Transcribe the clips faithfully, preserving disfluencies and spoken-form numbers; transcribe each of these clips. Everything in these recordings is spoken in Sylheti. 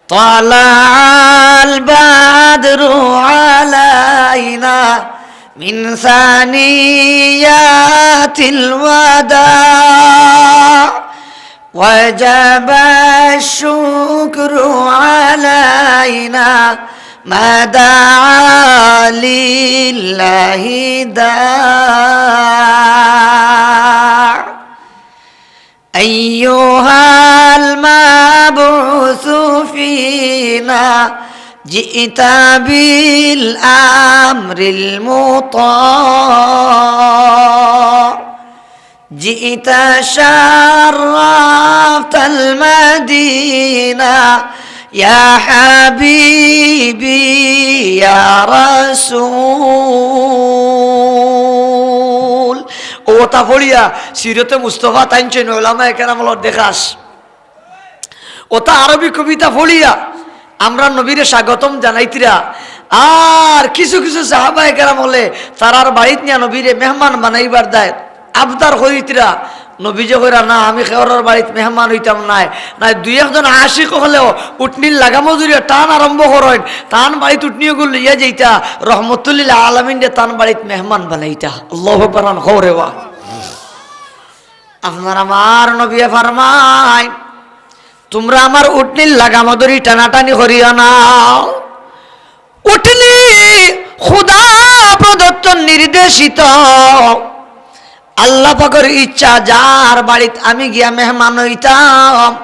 طلع البدر علينا من ثنيات الوداع، وجب الشكر علينا ما دعا لله داع. أيها المبعوث فينا، جئت بالأمر المطاع، جئت شرفت المدينة، يا حبيبي يا رسول. অতা পড়িয়া সিরতে মুস্তফা তাইন চইন উলামায়ে কেরাম অকলর দেখাস। অতা আরবি কবিতা পড়িয়া আমরার নবীরে স্বাগতম জানাইতরা। আর কিছু কিছু সাহাবায়ে কেরাম অকলে তারার বাড়িত নিয়া নবীরে মেহমান বানাইবার দায় আবদার করিতরা। নবীজিয়ে কইরা, "না, আমি কেউরর বাড়িত মেহমান অইতাম নায়।" নায়, দুই একজন আশিক অকলেও উটনির লাগামো ধরিয়া টান আরম্ভ করইন, তান বাড়িত উটনি অগু লইয়া যাইতা, রহমতুল্লিল আলামিনরে তান বাড়িত মেহমান বানাইতা। আল্লাহু আকবার, কও রে বা। আপনার আমার নবীয়ে ফরমাইন, "তুমরা আমার উটনির লাগামো ধরি টানাটানি করিও না।" উটনি খুদা প্রদত্ত নির্দেশিত, আল্লাহ পাকর ইচ্ছা, যার বাড়িত আমি গিয়া মেহমান অইতাম,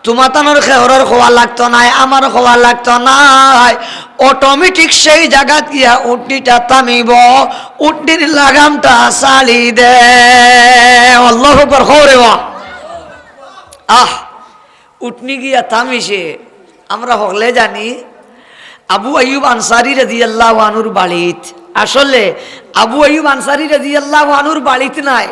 তুমাতানর কেউরর কওয়া লাগতো নায়, আমার কওয়া লাগতো নায়, automatic সেই জাগাত গিয়া উটনিটা থামিবো, উটনির লাগামটা ছাড়ি দে। আল্লাহু আকবার, কও রে বা। আহ, উটনি গিয়া থামিছে, আমরা হকলে জানি আবু আইয়ুব আনসারী রাদিয়াল্লাহু আনহুর বাড়িত। আসলে আবু আইয়ুব আনসারী রাদিয়াল্লাহু আনহুর বাড়িত নায়,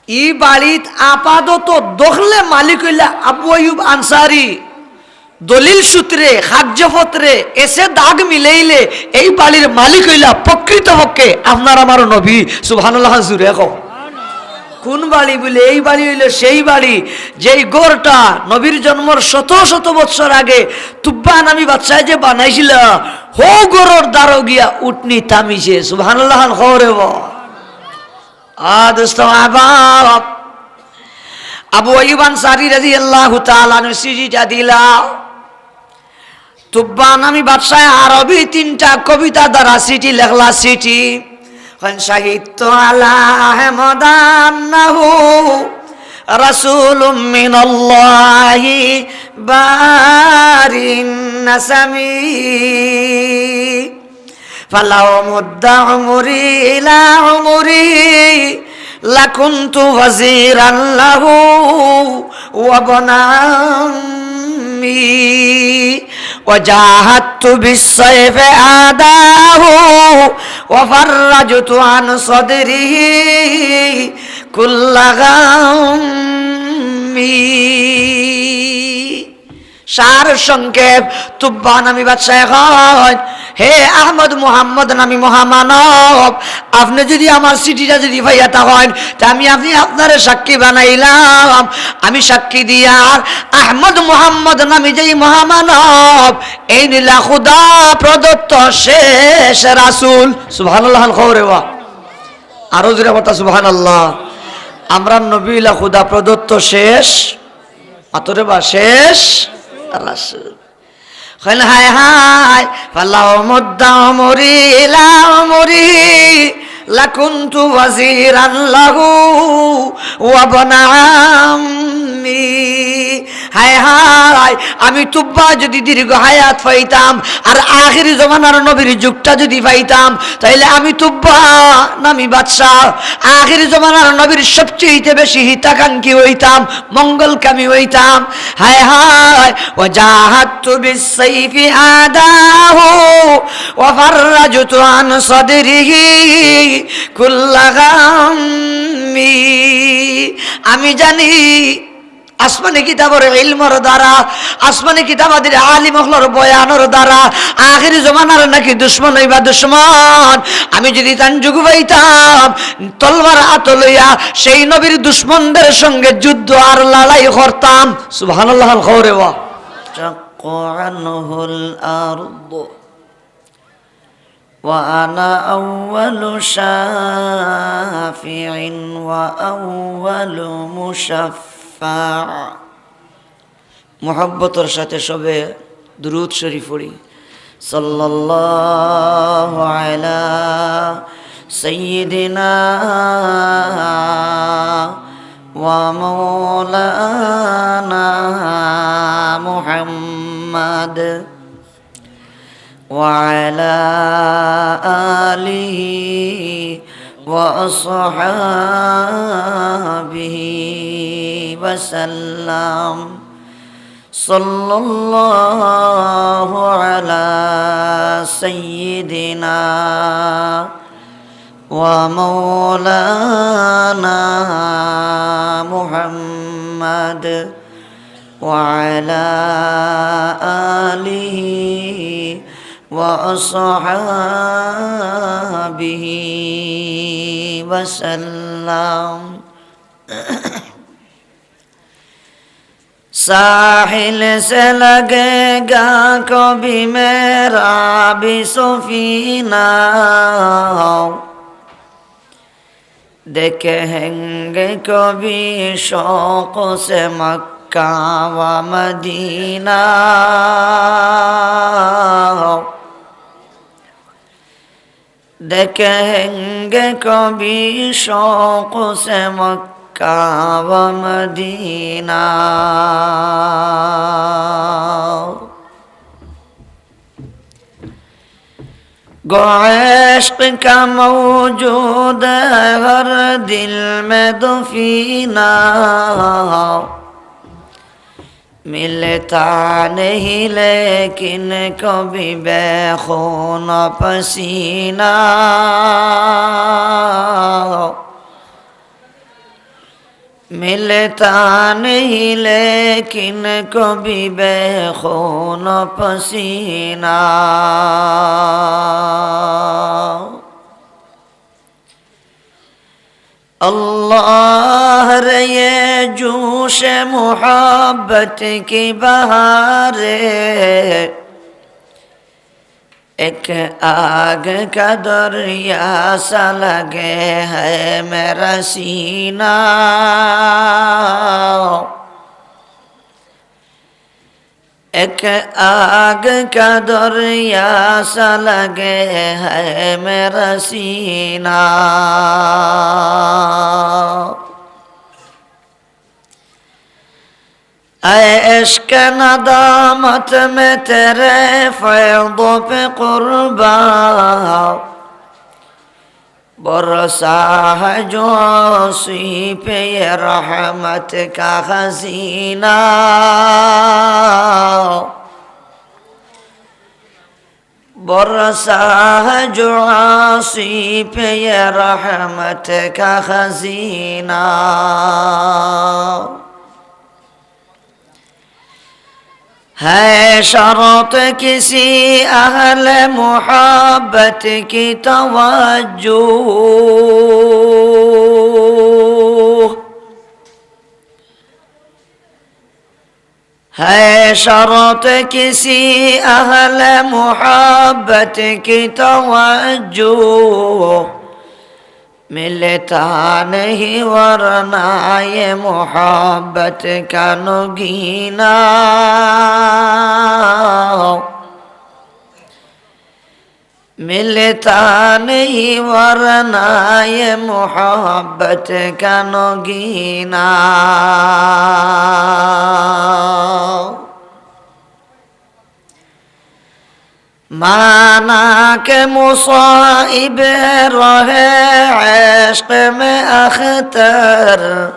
ই বাড়িত আপাতত দখলে মালিক অইলা আবু আইয়ুব আনসারী। দলিল সূত্রে, কাগজপত্রে এসে দাগ মিলাইলে এই বাড়ির মালিক অইলা প্রকৃতপক্ষে আপনার আমার নবী। সুবহানাল্লাহ, জুরে কও। কোন বাড়ি বুলে? এই বাড়ি অইলো সেই বাড়ি, যেই ঘরটা নবীর জন্মর শত শত বৎসর আগে তুব্বা নামী বাদশায় যে বানাইছিল, হউ ঘরর দ্বারো গিয়া উটনি থামিছে। সুবহানাল্লাহ, কও রে বা। আ দোস্ত আহবাব, আবু আইয়ুব আনসারী রাদিয়াল্লাহু তাআলা আনহু চিঠিটা দিলা। তুব্বা নামী বাদশায় আরবি তিনটা কবিতা দ্বারা চিঠি লেখলা, চিঠি। কইন, "شهدت على أحمد أنه رسول من الله بار النسم، فلو مد عمري إلى عمره لكنت وزيرا له وابن عمي، وجاهدت بالسيف أعداءه وفرجت عن صدره كل غم." সার সংক্ষেপ, তুব্বা নামী বাদশায় কইন, "হে আহমদ মুহাম্মদ নামী মহামানব, আপনে যুদি আমার চিঠিটা যুদি পাইয়া থাকইন, তে আমি আপনে আপনারে সাক্ষী বানাইলাম।" আমি সাক্ষী দিয়ার আহমদ মুহাম্মদ নামী যেই মহামানব, এইন অইলা খুদা প্রদত্ত শেষ রাসূল। সুবহানাল্লাহ, কও রে বা। আরো জুরে কও সুবহানাল্লাহ। আমরার নবী অইলা খুদা প্রদত্ত শেষ, মাতো রে বা, শেষ রাসূল। কইন, "হায় হায়, فلو مد عمري إلى عمره لكنت وزيرا له وابن عمي।" হায় হায়, আমি তুব্বা যুদি দীর্ঘ হায়াত পাইতাম, আর আখিরি জমানার নবীর যুগটা যুদি পাইতাম, তাইলে আমি তুব্বা নামী বাদশা আখিরি জমানার নবীর সবচেয়ে বেশি হিতাকাঙ্ক্ষী অইতাম, মঙ্গলকামী অইতাম। হায় হায়, وجاهدت بالسيف أعداءه وفرجت عن صدره كل غم। আমি জানি আসমানি কিতাবর ইলমর দ্বারা, আসমানি কিতাবাদির আলিম অকলর বয়ানর দ্বারা আখিরি জমানার নাকি দুশমন অইবা দুশমন। আমি যুদি তান যুগ পাইতাম, তলোয়ার আতো লইয়া সেই নবীর দুশমনদের সঙ্গে যুদ্ধ আর লড়াই করতাম। সুবহানাল্লাহ, কও রে বা। عنه الأرض وأنا أول شافع وأول مشفع. মহব্বতর সাথে সবে দুরূদ শরীফ পড়ি। صلى الله على سيدنا ومولانا محمد وعلى آله وأصحابه وسلم. صلى الله على سيدنا ومولانا محمد وعلى آله وأصحابه وسلم. ساحل سے لگے گا کبھی میرا بھی سفینہ، دیکھیں گے کبھی شوق سے مکہ و مدینہ۔ دیکھیں گے کبھی شوق سے مکہ و مدینہ۔ گو عشق کا موجود ہے ہر دل میں دفینہ، ملتا نہیں لیکن کبھی بے خون پسینہ۔ ملتا نہیں لیکن کبھی بے خون پسینہ۔ اللہ رے، یہ جوش محبت کی بہاریں، ایک آگ کا دریا سا لگے ہے میرا سینہ۔ ایک آگ کا دریا سا لگے ہے میرا سینہ۔ اے عشق ندامت میں تیرے فیض پہ قرباں، برسا ہے جو عاصی پہ یہ رحمت کا خزینہ۔ برسا ہے جو عاصی پہ یہ رحمت کا خزینہ۔ ہے شرط کسی اہل محبت کی توجہ، ہے شرط کسی اہل محبت کی توجہ، ملتا نہیں ورنہ یہ محبت کا نگینہ۔ ملتا نہیں ورنہ یہ محبت کا نگینہ۔ مانا کہ مصائب رہے عشق میں اختر،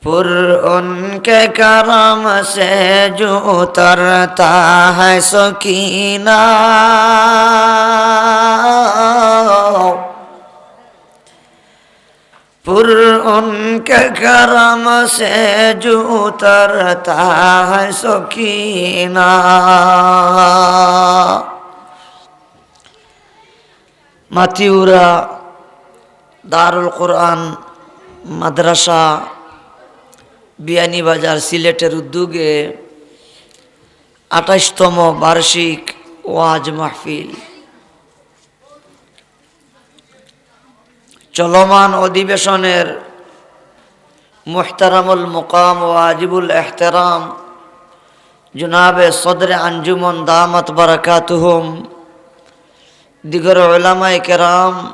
پر ان کے کرم سے جو اترتا ہے سکینہ۔ پر ان کے کرم سے جو اترتا ہے سکینہ۔ মাতিউরা দারুল কোরআন মাদ্রাসা বিয়ানীবাজার সিলেটের উদ্যোগে আঠাশতম বার্ষিক ওয়াজ মাহফিল, চলমান অধিবেশনের মুহতারামুল মুকাম ওয়াজিবুল এহতেরাম জনাবে সদরে আঞ্জুমন দামাত বারাকাতুহুম, দিগর উলামায়ে কেরাম,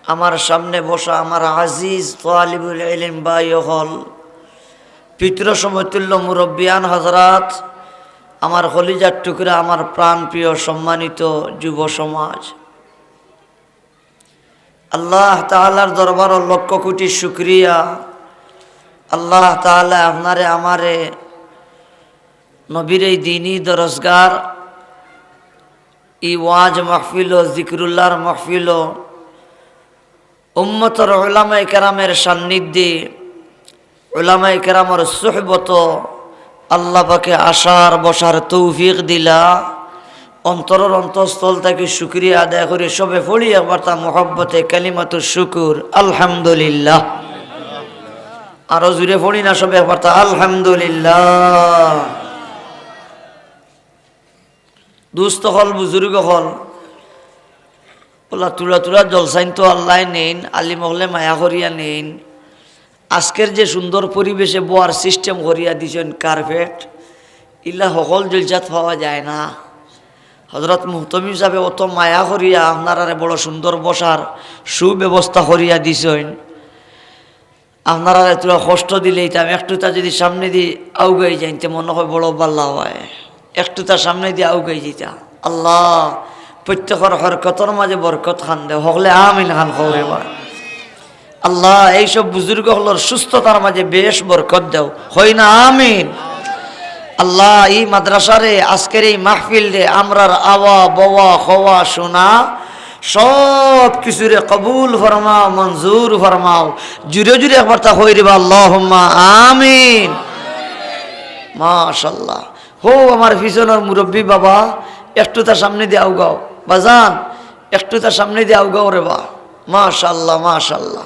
আমার সামনে বসা আমার আজিজ তালিবুল ইলম ভাই অকল, পিতৃ সমতুল্য মুরব্বিয়ান হযরত, আমার কলিজার টুকরা, আমার প্রাণপ্রিয় সম্মানিত যুব সমাজ, আল্লাহ তাআলার দরবারো লক্ষ কোটি শুকরিয়া। আল্লাহ তাআলা আপনারে আমারে নবীর এই দিনী দরসগার, ই ওয়াজ মাহফিল ও জিকরুল্লাহর মাহফিল ও উম্মতর উলামায়ে কেরামের সান্নিধ্যে, উলামায়ে কেরামর সুহবত আল্লাহ পাকে আসার বসার তৌফিক দিলা। অন্তরর অন্তঃস্থল থাকি শুকরিয়া আদায় করি। সবে পড়ি একবারতা মহব্বতে কালিমাতুশ শুকুর, আলহামদুলিল্লাহ। আরো জোরে পড়ি না সবে একবারতা, আলহামদুলিল্লাহ। দুস্ত অকল, বুজুর্গ অকল, অলা তুলা তুলা জলসাইন তো আল্লায় নেইন, আলিম অকলে মায়া করিয়া নেইন। আজকের যে সুন্দর পরিবেশে বওয়ার system করিয়া দিছইন, carpet, ইলা হকল জলসাত পাওয়া যায় না। হযরত মুহতমিম সাবে অত মায়া করিয়া আপনারারে বড় সুন্দর বসার সুব্যবস্থা করিয়া দিছইন। আপনারারে থুড়া কষ্ট দিলাইতাম, একটুতা যদি সামনেদি আউগাই যাইন তে মনো অয় বড় ভালা অয়। একটুতা সামনেদি আউগাই যাইতা। আল্লাহ, প্রত্যেকর হরকতর মাঝে বরকত খান দেও। হকলে আমিন খান কও রে বা। আল্লাহ, এই সব বুজুর্গ অকলর সুস্থতার মাঝে বেশ বরকত দেও। কই না আমিন? আল্লাহ, ই মাদ্রাসারে, আজকের এই মাহফিলরে, আমরার আওয়া, বওয়া, খাওয়া, শোনা, সব কিছুরে কবুল ফরমাও, মঞ্জুর ফরমাও। জুরে জুরে একবারতা কই রে বা, আল্লাহুম্মা আমিন। মাশাআল্লাহ। হো, আমার পিছনর মুরব্বি বাবা, একটুতা সামনেদি আউগাও। বাজান, একটুতা সামনেদি আউগাও রে বা। মাশাআল্লাহ, মাশাআল্লাহ।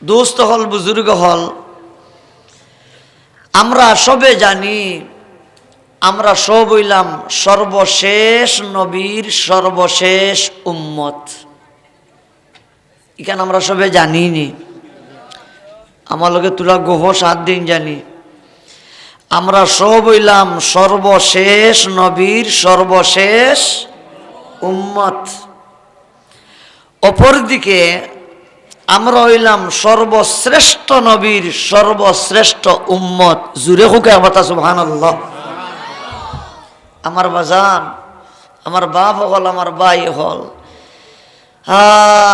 দুস্ত অকল, বুজুর্গ অকল, আমরা সবে জানি, আমরা সব অইলাম সর্বশেষ নবীর সর্বশেষ উম্মত। ইখান আমরা সবে জানি নি? আমার লগে থুড়া গফ সাথ দেইন জানি। আমরা সব অইলাম সর্বশেষ নবীর সর্বশেষ উম্মত। অপরদিকে আমরা অইলাম সর্বশ্রেষ্ঠ নবীর সর্বশ্রেষ্ঠ উম্মত। জুরে কউক্কা একবারতা সুবহানাল্লাহ। আমার বাজান, আমার বাপ অকল, আমার ভাই অকল, আ,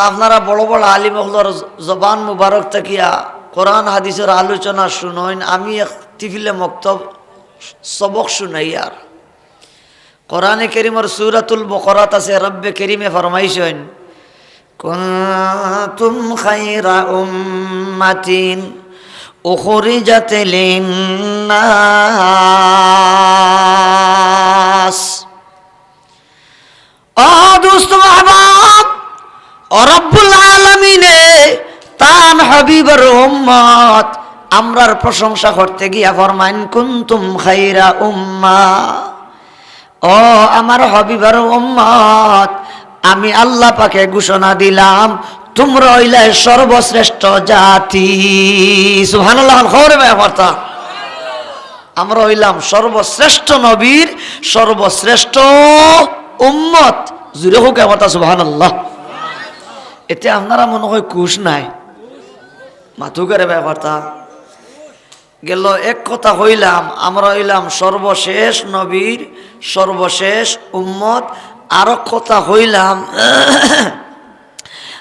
আপনারা বড় বড় আলিম অকলর জবান মুবারক থাকিয়া কোরআন হাদিসর আলোচনা শুনইন। আমি এক তিফিলে মক্তব সবক শুনাইয়ার। কোরআনে করিমর সূরাতুল বকরাত আছে, রব্বে করিমে ফরমাইছইন, "কুনতুম খায়রা উম্মাতিন উখরিজাত লিন-নাস।" ও দুস্ত আহবাব, ও রব্বুল আলামিনে তান হাবিবর উম্মত আমরার প্রশংসা করতে গিয়া ফরমাইন, "কুনতুম খায়রা উম্মাহ।" ও আমার হাবিবর উম্মত, আমি আল্লাহ পাকে ঘোষণা দিলাম, তুমরা অইলায় সর্বশ্রেষ্ঠ জাতি। সুবহানাল্লাহ, কও রে বা একবারতা। আমরা অইলাম সর্বশ্রেষ্ঠ নবীর সর্বশ্রেষ্ঠ উম্মত। জুরে কউক্কা একবারতা সুবহানাল্লাহ। এতে আপনারা মনো অয় খুশ নায়? মাতউক্কা রে বা একবারতা। গেল এক কথা কইলাম, আমরা অইলাম সর্বশেষ নবীর সর্বশেষ উম্মত। আরক কথা কইলাম,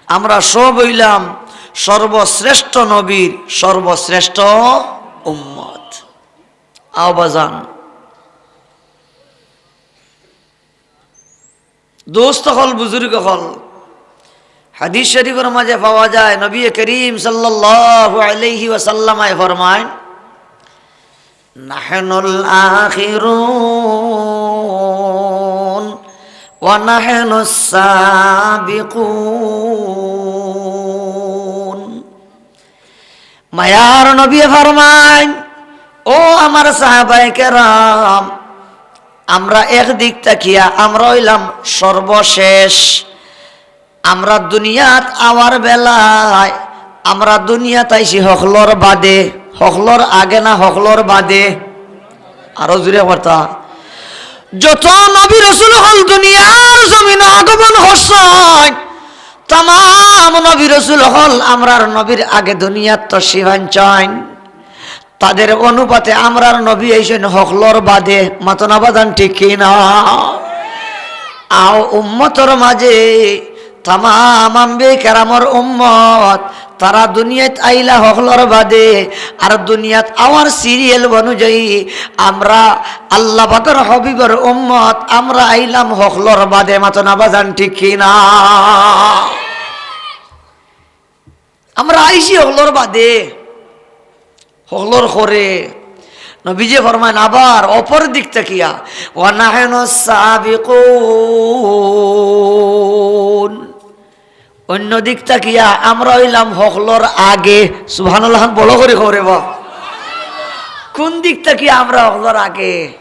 আমরা সব অইলাম সর্বশ্রেষ্ঠ নবীর সর্বশ্রেষ্ঠ উম্মত। আও বাজান, দুস্ত অকল, বুজুর্গ অকল, হাদিস শরিফর মাঝে পাওয়া যায়, নবী করিম সাল্লাল্লাহু আলাইহি ওয়াসাল্লামে ফরমাইন, "নাহনুল আখিরুন ওয়া নাহনুস সাবিকুন।" মায়ার নবী ফরমাইন, ও আমার সাহাবায়ে কেরাম, আমরা একদিক থাকিয়া আমরা অইলাম সর্বশেষ। আমরা দুনিয়াত আওয়ার বেলায় আমরা দুনিয়াত আইছি হকলর বাদে, হকলর আগে না হকলর বাদে? আরো জুরে কইতা। যত নবী রসুল অকল দুনিয়ার জমিনো আগমন করছইন, তামাম নবী রসুল অকল আমরার নবীর আগে দুনিয়াত তশরিফ আনছইন। তাদের অনুপাতে আমরার নবী আইছইন হকলর বাদে, মাতো না বাজান, ঠিক কি না? আও উম্মতর মাঝে তামাম আম্বিয়া কেরামর উম্মত, তারা দুনিয়াত আইলা হকলর বাদে, আর দুনিয়াত আওয়ার সিরিয়াল অনুযায়ী আমরা আল্লাহ পাকর হাবিবর উম্মত, আমরা আইলাম হকলর বাদে, মাতো না বাজান, ঠিক কি না? আমরা আইছি হকলর বাদে, হকলর খরে। নবীজি ফরমাইন আবার অপর দিক থাকিয়া, "ওয়া নাহনু সাবিকুন।" অন্য দিক থাকিয়া আমরা অইলাম হকলর আগে। সুবহানাল্লাহ, বড় করি কও রে বা। কোন দিক থাকিয়া আমরা হকলর আগে?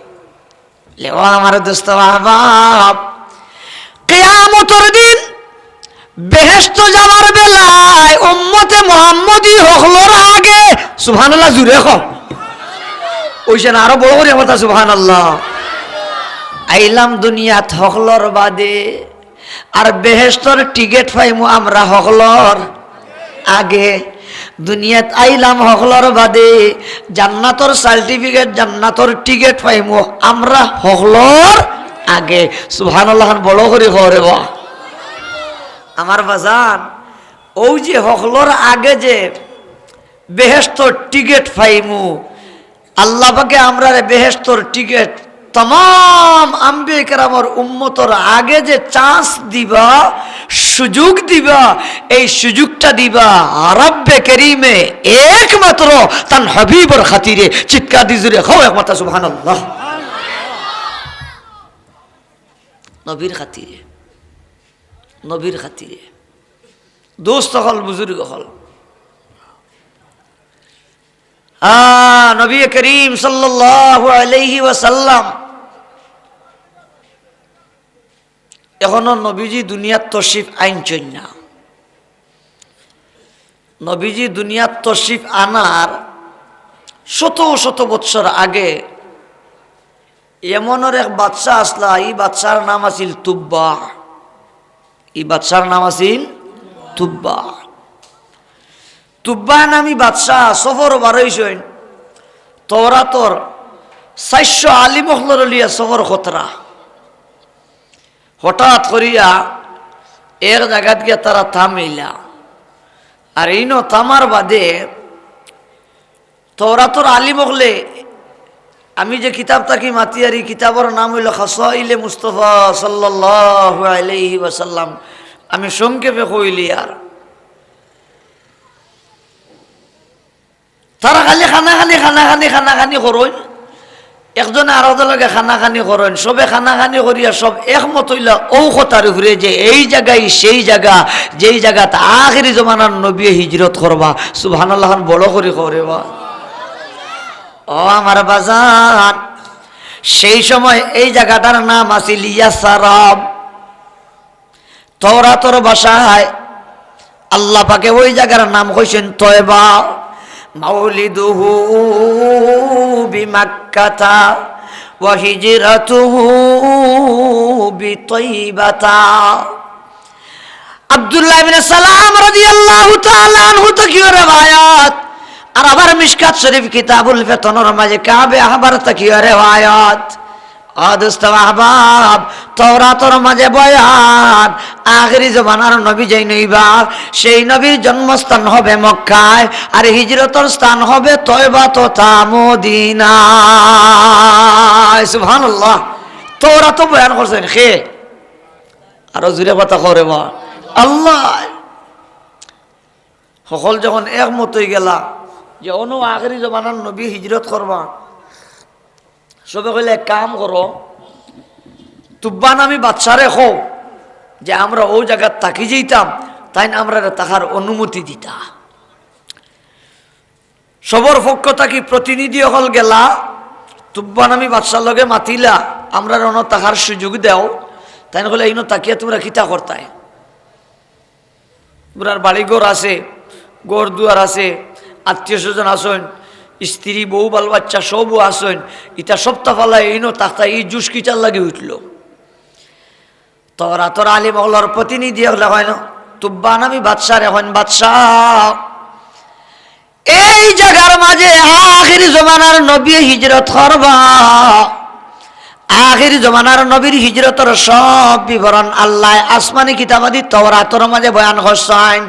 লে ও আমার দোস্ত আহবাব, কিয়ামতর দিন বেহেশত যাওয়ার বেলায় উম্মতে মুহাম্মদী হকলর আগে। সুবহানাল্লাহ, জুরে কও। অইছে না? আরো বড় করি কও সুবহানাল্লাহ। আইলাম দুনিয়াত হকলর বাদে, আর বেহেশতর টিকেট পাইমু আমরা হকলর আগে। দুনিয়াত আইলাম হকলর বাদে, জান্নাতর সার্টিফিকেট, জান্নাতর টিকেট পাইমু আমরা হকলর আগে। সুবহানাল্লাহ, বড় করি কও রে বা। আমার বাজান, অউ যে হকলর আগে যে বেহেশতর টিকেট পাইমু, আল্লাহ পাকে আমরারে বেহেশতর টিকেট তামাম আম্বিয়া কেরামর উম্মতর আগে যে চান্স দিবা, সুযোগ দিবা, এই সুযোগটা দিবা রব্বে করিমে একমাত্র তান হাবিবর খাতিরে। চিৎকার দি জুরে কও একমাত্র সুবহানাল্লাহ। নবীর খাতিরে, নবীর খাতিরে। দোস্ত অকল, বুজুর্গ অকল, আ, নবী করিম সাল্লাল্লাহু আলাইহি ওয়াসাল্লাম, এখনো নবীজি দুনিয়াত তশরিফ আনছইন না। নবীজি দুনিয়াত তশরিফ আনার শত শত বৎসর আগে ইয়ামনর এক বাদশা আছলা, ই বাদশার নাম আছিল তুব্বা। ই বাদশার নাম আছিল তুব্বা। তুব্বা নামী বাদশা সফর বারইছইন, তওরাতর চাইরশো আলিম অকলরে লইয়া সফর করতরা। হঠাৎ করিয়া এক জাগাত গিয়া তারা থামিলা। আর ইনো থামার বাদে তওরাতর আলিম অকলে, আমি যে কিতাব থাকি মাতিয়ার, ই কিতাবর নাম অইলো খাসাইলে মুস্তফা সাল্লাল্লাহু আলাইহি ওয়াসাল্লাম। আমি সংক্ষেপে কইলিয়ার, তারা খালি কানাকানি, কানাকানি, কানাকানি করইন। একজনে আরকজনর লগে কানাকানি করইন, সবে কানাকানি করিয়া সব একমত অইলা অউ কথার উপরে যে এই জাগাই সেই জাগা, যেই জাগাত আখেরি জমানার নবীয়ে হিজরত করবা। সুবহানাল্লাহ, বড় করি কও রে বা। ও আমার বাজান, সেই সময় এই জাগাটার নাম আছিল ইয়াসারাব। তওরাতর ভাষায় আল্লাহ পাকে ওই জাগার নাম কইছইন তয়বা। মাউলিদুহু বিমাক্কাতা ওয়া হিজরাতুহু বিতয়বাতা। আব্দুল্লাহ ইবনে সালাম রাদিয়াল্লাহু তাআলা আনহু থাকিও রেওয়ায়াত, আর আবার মিশকাত শরীফ কিতাবুল ফিতনর মাঝে কাবে আহবার থাকিও রেওয়ায়াত। ও দোস্ত আহবাব, তওরাতর মাঝে বয়ান, আখেরি জমানার নবী যেইন অইবা, সেই নবীর জন্মস্থান হবে মক্কায়, আর হিজরতর স্থান হবে তয়বা তথা মদিনায়। সুবহানাল্লাহ। তওরাতো বয়ান করছইন কে? আরো জুরে কথা কও রে বা। আল্লাহ। হকল যখন একমত অইগেলা যে অনো আখেরি জমানার নবী হিজরত করবা, সবে কইলা, "এক কাম করো, তুব্বা নামী বাদশারে কও যে আমরা অউ জাগাত থাকি যাইতাম, তাইন আমরারে থাকার অনুমতি দিতা।" সবর পক্ষ থাকি প্রতিনিধি অকল গেলা, তুব্বা নামি বাদশার লগে মাতিলা, "আমরারে অনো থাকার সুযোগ দেও।" তাইন কইলা, "ইনো থাকিয়া তুমরা কিতা করতায়? তুমরার বাড়ি ঘর আছে, ঘর দুয়ার আছে, আত্মীয় স্বজন আছইন, স্ত্রী, বউ, বাল বাচ্চা সবও আছইন, ইতা সবতা ফালাইয়া ইনো থাকতায়, ই জুশ কিতার লাগি উঠলো?" তওরাতর আলিম অকলর প্রতিনিধি অকলে কইন, তুব্বা নামি বাদশারে কইন, "বাদশা, এই জাগার মাঝে আখির জমানার নবী হিজরত করবা। আখির জমানার নবীর হিজরতর সব বিবরণ আল্লায় আসমানি কিতাবাদি তওরাতর মাঝে বয়ান করছইন।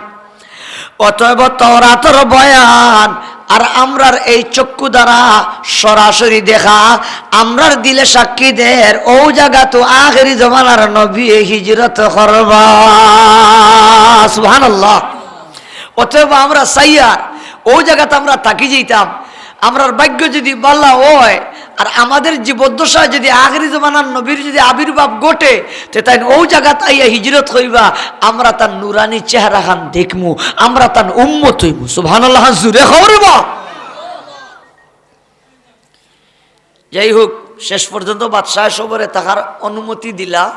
অতএব তওরাতর বয়ান আর আমরার এই চক্ষু দ্বারা সরাসরি দেখা, আমরার দিলে সাক্ষী দের, অউ জাগাত আখির জমানার নবী হিজরত করবা।" সুবহানাল্লাহ। অতএব আমরা চাইয়ার অউ জাগাত আমরা থাকি যাইতাম। আমরার ভাগ্য যুদি ভালা অয় আর আমাদের জীবদ্দশায় যুদি আখেরি জমানার নবীর যুদি আবির্ভাব ঘটে, তে তাইন অউ জাগাত আইয়া হিজরত করিবা, আমরা তান নুরানি চেহারাখান দেখমু, আমরা তান উম্মত অইমু। সুবহানাল্লাহ, জুরে কও রে বা। যাই হোক, শেষ পর্যন্ত বাদশায় সবরে থাকার অনুমতি দিলা।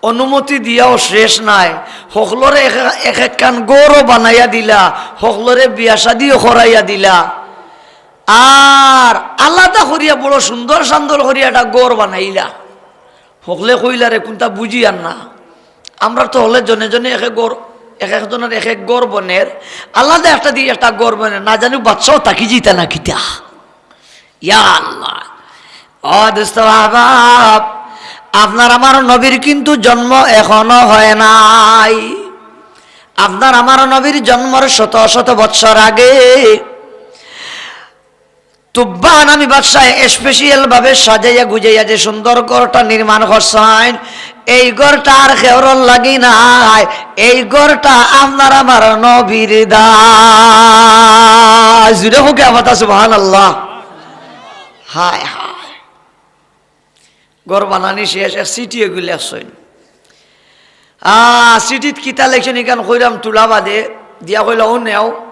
অনুমতি দিয়াও শেষ নায়, হকলরে এক, এক একখান ঘরও বানাইয়া দিলা, হকলরে বিয়া শাদিও করাইয়া দিলা। আর আলাদা করিয়া বড় সুন্দর সান্দর করিয়া একটা ঘর বানাইলা। হকলে কইলা, "রে, কুনটা বুঝিয়ার না? আমরা তো হকলে জনে জনে এক এক ঘর, এক একজনর এক এক ঘর বনের, আলাদা একটা দি একটা ঘর বনের, না জানি বাদশাও থাকি যিতা না কিতা।" ইয়া আল্লাহ। ও দোস্ত আহবাব, আপনার আমার নবীর কিন্তু জন্ম এখনো হয় নাই। আপনার আমার নবীর জন্মর শত শত বৎসর আগে তুব্বা নামি বাদশায় special ভাবে সাজাইয়া গুজাইয়া যে সুন্দর ঘরটা নির্মাণ করছইন, এই ঘরটা আর কেউরর লাগি নায়, এই ঘরটা আপনার আমার নবীর দায়। জুরে কও কে আবার সুবহানাল্লাহ। হায় হায়। ঘর বানানি শেষ, এক চিঠি এগু লেখছইন। আ, চিঠিত কিতা লেখছইন ইখান কইরাম তুলা বাদে, দিয়া কইলা, "ও নেও,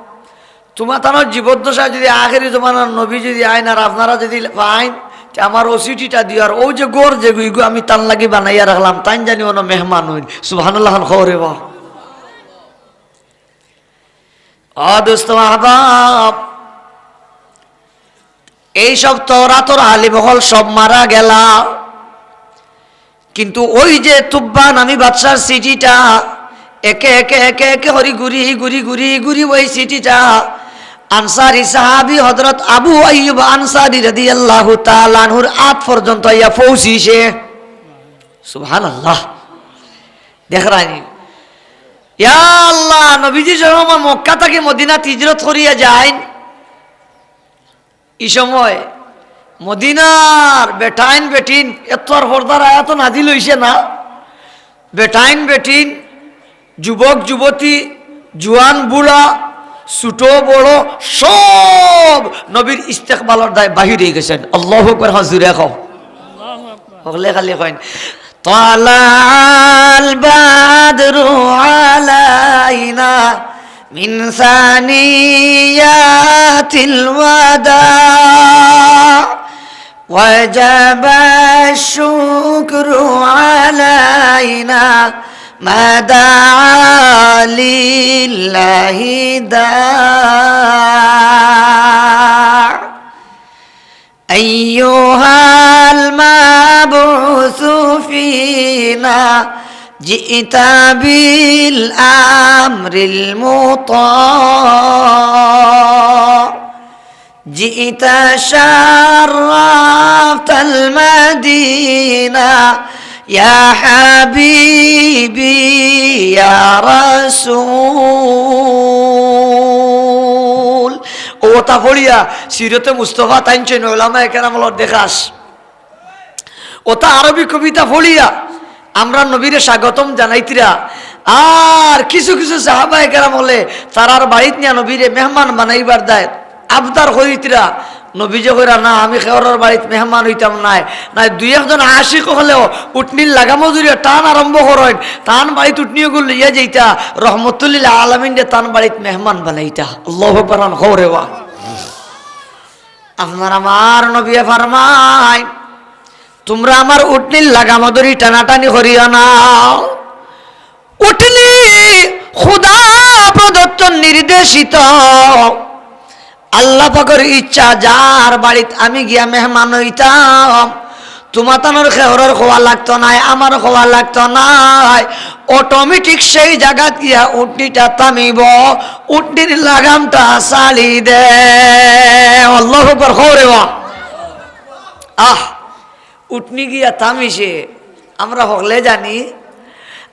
তুমা তানর জীবদ্দশায় যুদি আখেরি জমানার নবী যুদি আইন আর আপনারা যুদি পাইন, তে আমার অউ চিঠিটা দিও, আর অউ যে ঘর যেগু ইগু আমি তান লাগি বানাইয়া রাখলাম, তাইন জানি অনো মেহমান অইন।" সুবহানাল্লাহ খান কও রে বা। ও দোস্ত আহবাব, এই সব তওরাতর আলিম অকল সব মারা গেলা, কিন্তু ওই যে তুব্বা নামি বাদশার চিঠিটা একে একে একে একে করি ঘুরি ঘুরি ঘুরি ঘুরি ওই চিঠিটা আনসারি সাহাবী হযরত আবু আইয়ুব আনসারি রাদিয়াল্লাহু তাআলা আনহুর আত পর্যন্ত আইয়া পৌঁছিছে। সুবহানাল্লাহ। দেখরায়নি? ইয়া আল্লাহ, নবীজি যখন মক্কা থাকি মদিনাত হিজরত করিয়া যাইন, ই সময় মদিনার বেটাইন বেটিন, এত আর পর্দার আয়াত নাজিল অইছে না, বেটাইন বেটিন, যুবক যুবতী, জুয়ান বুড়া, ছোট বড় সব নবীর ইস্তেকবালর দায় বাহির অইগেছইন। আল্লাহু আকবার, হ্যাঁ, জুরে কও। হকলে খালি কইন, "طلع البدر علينا من ثنيات الوداع وجب الشكر علينا ما دعا لله داع." أيها المبعوث فينا جئت بالأمر المطاع، جئت شرفت المدينة يا حبيبي يا رسول. অতা পড়িয়া সিরতে মুস্তফা তাইন চইন ওলামায়ে কেরাম অকলর দেখাস। অতা আরবি কবিতা পড়িয়া আমরার নবীরে স্বাগতম জানাইতরা। আর কিছু কিছু সাহাবায়ে কেরাম অকলে তারার বাড়িত নিয়া নবীরে মেহমান বানাইবার দায় আবদার করিতরা। নবীজি কইরা, "না, আমি কেউরর বাড়িত মেহমান অইতাম নায়।" নায়, দুই একজন আশিক অকলেও উটনির লাগামো ধরিয়া টান আরম্ভ করইন, তান বাড়িত উটনি অগু লইয়া যাইতা, রহমতুল্লিল আলামিনরে তান বাড়িত মেহমান বানাইতা। আল্লাহু আকবার, কও রে বা। আপনার আমার নবীয়ে ফরমাইন, "তুমরা আমার উটনির লাগামো ধরি টানাটানি করিও না।" উটনি খুদা প্রদত্ত নির্দেশিত, আল্লাহ পাকর ইচ্ছা, যার বাড়িত আমি গিয়া মেহমান অইতাম, তুমাতানর খেউরর কওয়া লাগতো নায়, আমার কওয়া লাগতো নায়, automatic সেই জাগাত গিয়া উটনিটা থামিবো, উটনির লাগামটা ছাড়ি দে। আল্লাহু আকবার, কও রে বা। আহ, উটনি গিয়া থামিছে। আমরা হকলে জানি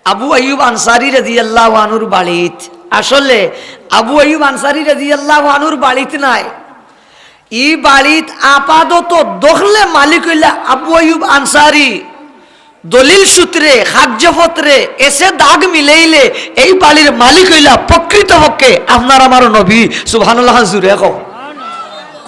আবু আইয়ুব আনসারী রাদিয়াল্লাহু আনহুর বাড়িত। আসলে আবু আইয়ুব আনসারী রাদিয়াল্লাহু আনহুর বাড়িত নায়। ই বাড়িত আপাতত দখলে মালিক অইলা আবু আইয়ুব আনসারী। দলিল সূত্রে, কাগজপত্রে এসে দাগ মিলাইলে এই বাড়ির মালিক অইলা প্রকৃতপক্ষে আপনার আমার নবী। সুবহানাল্লাহ, জুরে কও।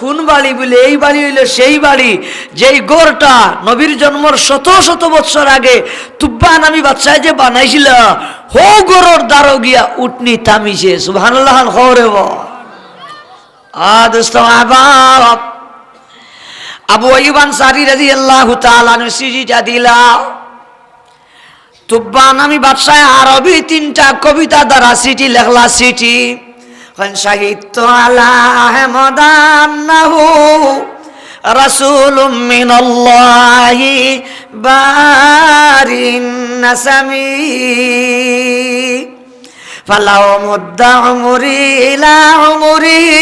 কুন বাড়ি বুলে? এই বাড়ি অইলো সেই বাড়ি, যেই ঘরটা নবীর জন্মর শত শত বৎসর আগে তুব্বা নামী বাদশায় যে বানাইছিলা, হউ ঘরর দ্বারো গিয়া উটনি থামিছে। সুবহানাল্লাহ, কও রে বা। আ দোস্ত আহবাব, আবু আইয়ুব আনসারী রাদিয়াল্লাহু তাআলা আনহু চিঠিটা দিলা। তুব্বা নামী বাদশায় আরবি তিনটা কবিতা দ্বারা চিঠি লেখলা, চিঠি। কইন, "শাহিদতু আলা আহমদ আন্নাহু রাসূলুম মিনাল্লাহি বারিন নাসামি।" فلو مد عمري إلى عمره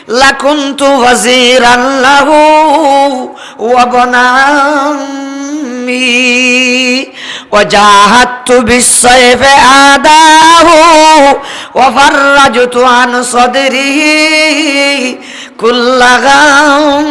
لكنت وزيرا له وابن عمي وجاهدت بالسيف أعداءه وفرجت عن صدره كل غمي।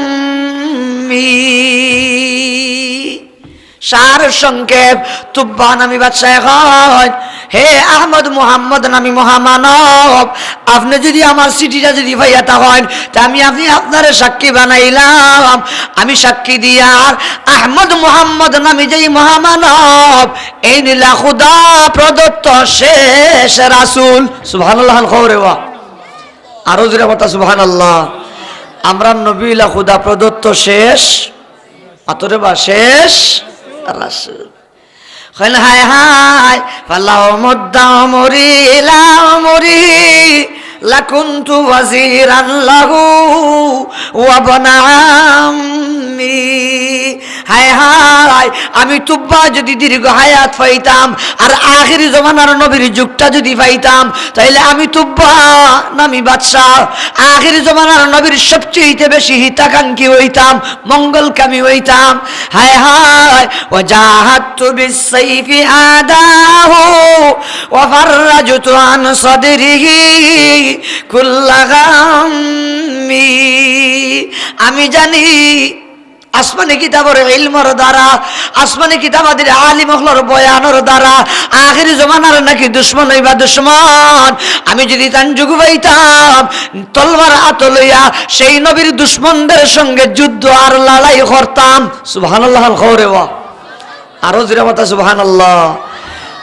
সার সংক্ষেপ, তুব্বা নামী বাদশায় কইন, "হে আহমদ মুহাম্মদ নামী মহামানব, আপনে যুদি আমার চিঠিটা যুদি পাইয়া থাকইন, তে আমি, আমি আপনারে সাক্ষী বানাইলাম। আমি সাক্ষী দিয়ার আহমদ মুহাম্মদ নামী যেই মহামানব, এইন অইলা খুদা প্রদত্ত শেষ রাসূল।" সুবহানাল্লাহ, কও রে বা। আরো জুরে কও সুবহানাল্লাহ। আমরার নবী অইলা খুদা প্রদত্ত শেষ, আতরে বা শেষ রাসূল। কইন, "হায় হায়, ফালাউ মুদ্দা উমরি ইলা উমরি লাকুনতু ওয়াজিরান লাহু ওয়া ইবনা আম্মি।" হায় হায়, আমি তুব্বা যুদি দীর্ঘ হায়াত পাইতাম, আর আখিরি জমানার নবীর যুগটা যুদি পাইতাম, তাইলে আমি তুব্বা নামী বাদশা আখিরি জমানার নবীর সবচেয়ে বেশি হিতাকাঙ্ক্ষী অইতাম, মঙ্গলকামী অইতাম। হায় হায়, ওয়াজাহাদতু বিসসাইফি আদাহু ওয়া ফাররাজতু আন সাদরিহি কুল্লা গাম্মি। আমি জানি আসমানি কিতাবর ইলমর দ্বারা, আসমানি কিতাবাদির আলিম অকলর বয়ানর দ্বারা আখিরি জমানার নাকি দুশমন অইবা দুশমন। আমি যুদি তান যুগ পাইতাম, তলবার আতো লইয়া সেই নবীর দুশমনদের সঙ্গে যুদ্ধ আর লড়াই করতাম। সুবহানাল্লাহ, কও রে বা। আরো জুরে কও সুবহানাল্লাহ।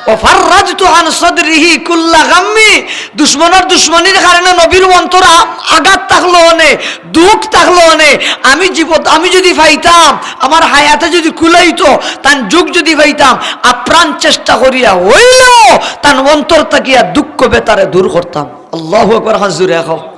ওয়া ফাররাজতু আন সাদরিহি কুল্লা গাম্মি। দুশমনর দুশমনির কারণে নবীর অন্তর আ-, আঘাত থাকলো অনে, দুখ থাকলো অনে। আমি জীবত, আমি যুদি পাইতাম, আমার হায়াতে যুদি কুলাইতো, তান যুগ যুদি পাইতাম, আপ্রাণ চেষ্টা করিয়া অইলেও তান অন্তর থাকিয়া দুঃখ বেতারে দূর করতাম। আল্লাহু আকবার, হাত জুরে কও।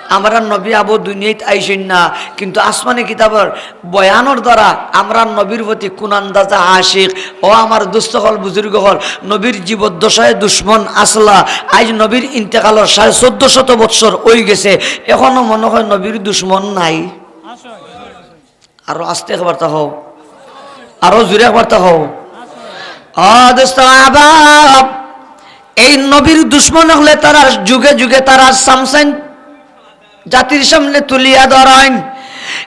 আমরার নবী আবো দুনিয়াত আইছইন না, কিন্তু আসমানি কিতাবর বয়ানর দ্বারা আমরার নবীর প্রতি কুন আন্দাজে আশিক। ও আমার দোস্ত অকল, বুজুর্গ অকল, নবীর জীবদ্দশায় দুশমন আছলা, আইজ নবীর ইন্তেকালর সাড়ে চৌদ্দ শত বৎসর অইগেছে, এখনো মনো কয় নবীর দুশমন নাই। আরো আস্তে একবার তা কও, আরো জুরে একবার তা কও। ও দোস্ত আহবাব, এই নবীর দুশমন অকলে তারার যুগে যুগে তারার সামসাইন জাতির সামনে তুলিয়া ধরাইন।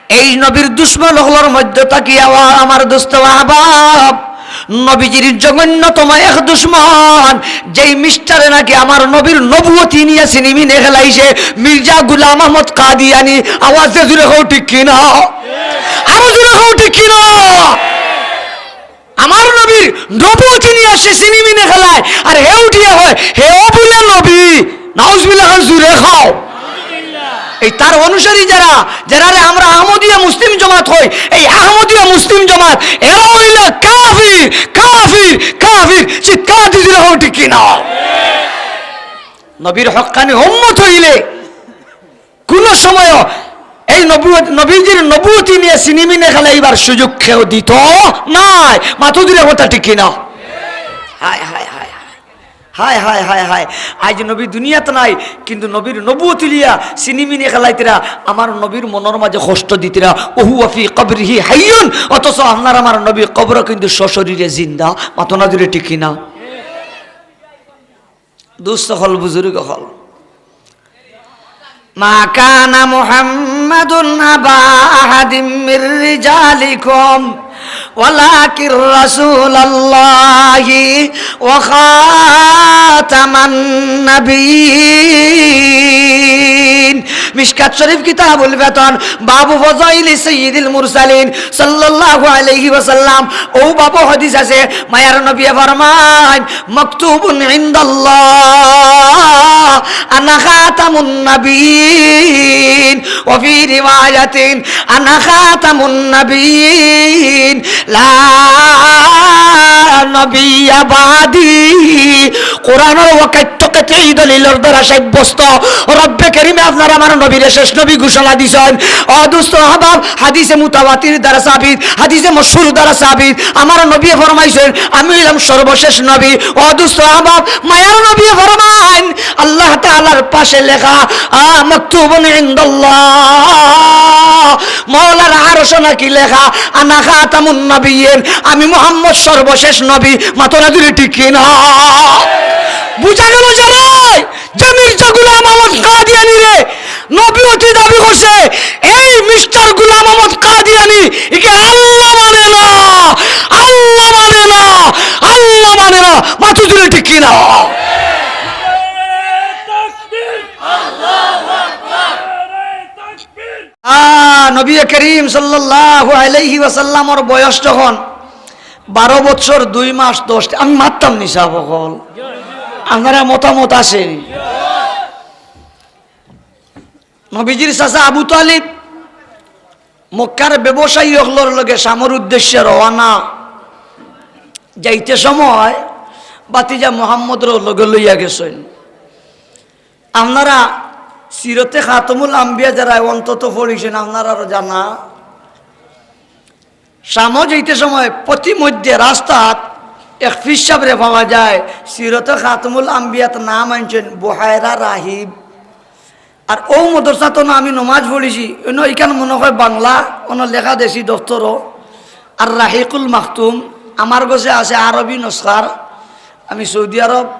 এই নবীর দুশমন অকলর মধ্য থাকিয়া, ও আমার দোস্ত আহবাব, নবীজির জঘন্যতম এক দুশমন, যেই মিস্টারে নাকি আমার নবীর নবুয়তি নিয়া ছিনিমিনি খেলাইছে, মির্জা গুলাম আহমদ কাদিয়ানি। আওয়াজে জুরে কও ঠিক কি না? আরো জুরে কও ঠিক কি না? আমার নবীর নবুয়তি নিয়া সে ছিনিমিনি খেলায়, আর হে উঠিয়া কয়, হেও বুলে নবী। নাউজুবিল্লাহ, জুরে কও। এই তার অনুসারী যারা, যারারে আমরা আহমদিয়া মুসলিম জমাত কই, এই আহমদিয়া মুসলিম জমাত, এরা অইলা কাফির, কাফির, কাফির। চিৎকার দিয়া জোরে কও, ঠিক কি না? নবীর হক্কানি উম্মত অইলে কুনু সময়ও এই নবুয়ত, নবীজির নবুয়তি নিয়া ছিনিমিনি খেলাইবার সুযোগ কেউ দিত নায়। মাতো জোরে কও, ঠিক কি না? হায়, হায়, হায়, হায়। হায়, হায়, হায়, হায়। আইজ নবী দুনিয়াত নাই, কিন্তু নবীর নবুয়তি লইয়া ছিনিমিনি খেলাইতরা, আমার নবীর মনর মাঝে কষ্ট দিতরা। ওহুয়া ফি কবরিহি হাইয়ুন, অথচ আপনার আমার নবী কবরো কিন্তু সশরীরে জিন্দা। মাতো না জোরে, ঠিক কি না? দুস্ত অকল, বুজুর্গ অকল, ما كان محمد أبا أحد من رجالكم ولكن رسول الله وخاتم النبيين। মিশকাত শরীফ, কিতাবুল ফিতান, বাবু ফজাইলি সাইয়্যিদিল মুরসালিন সাল্লাল্লাহু আলাইহি ওয়াসাল্লাম। অউ বাবো হাদিস আছে, মায়ার নবীয়ে ফরমাইন, مكتوب عند الله أنا خاتم النبيين، وفي رواية أنا خاتم النبيين، لا نبي بعدي। কোরআনর ওয়াক্ত কাতঈ দলিলর দ্বারা সাব্যস্ত, রব্বে করিমে আপনার আমার নবীরে শেষ নবী ঘোষণা দিছইন। ও দুস্ত আহবাব, হাদিসে মুতাওয়াতির দ্বারা সাবিত, হাদিসে মশহুর দ্বারা সাবিত, আমার নবীয়ে ফরমাইছইন, আমি অইলাম সর্বশেষ নবী। ও দুস্ত আহবাব, মায়ার নবীয়ে ফরমাইন, আল্লাহ তাআলার পাশে লেখা, আ, مكتوب عند الله, মাওলার আরশো নাকি লেখা, أنا خاتم النبيين, আমি মুহাম্মদ সর্বশেষ নবী। মাতো না জোরে, ঠিক কি না? বুঝা গেল যে নাই? যে মির্জা গুলাম আহমদ কাদিয়ানিরে নবুয়তি দাবি করছে, এই মিস্টার গুলাম আহমদ কাদিয়ানি, ইকে আল্লাহ মানে না, আল্লাহ মানে না, আল্লাহ মানে না। মাতো জোরে, ঠিক কি না? আ, নবী করিম সাল্লাল্লাহু আলাইহি ওয়াসাল্লামর বয়স যখন বারো বছর দুই মাস দশ দিন, আমি মাততাম নি সাব অকল, আপনারা মতামত আছে নি? নবীজির চাচা আবু তালিব মক্কার ব্যবসায়ী অকলর লগে শামর উদ্দেশ্যে রওয়ানা। যাইতে সময় ভাতিজা মুহাম্মদরেও লগে লইয়া গেছইন। আপনারা সিরতে খাতমুল আম্বিয়া যারা অন্তত পড়ছইন, আপনারারও জানা, শামো যাইতে সময় প্রতিমধ্যে রাস্তাত এক পীর সাবরে পাওয়া যায়, সিরতে খাতমুল আম্বিয়াত নাম আনছইন বুহায়রা রাহিব। আর অউ মাদ্রাসাত না আমি নমাজ পড়ছি, অনো ইখান মনে হয় বাংলা, অনো লেখা দেশি দপ্তরও। আর রাহিকুল মাখতুম আমার গেছে আছে আরবি নসখার। আমি সৌদি আরব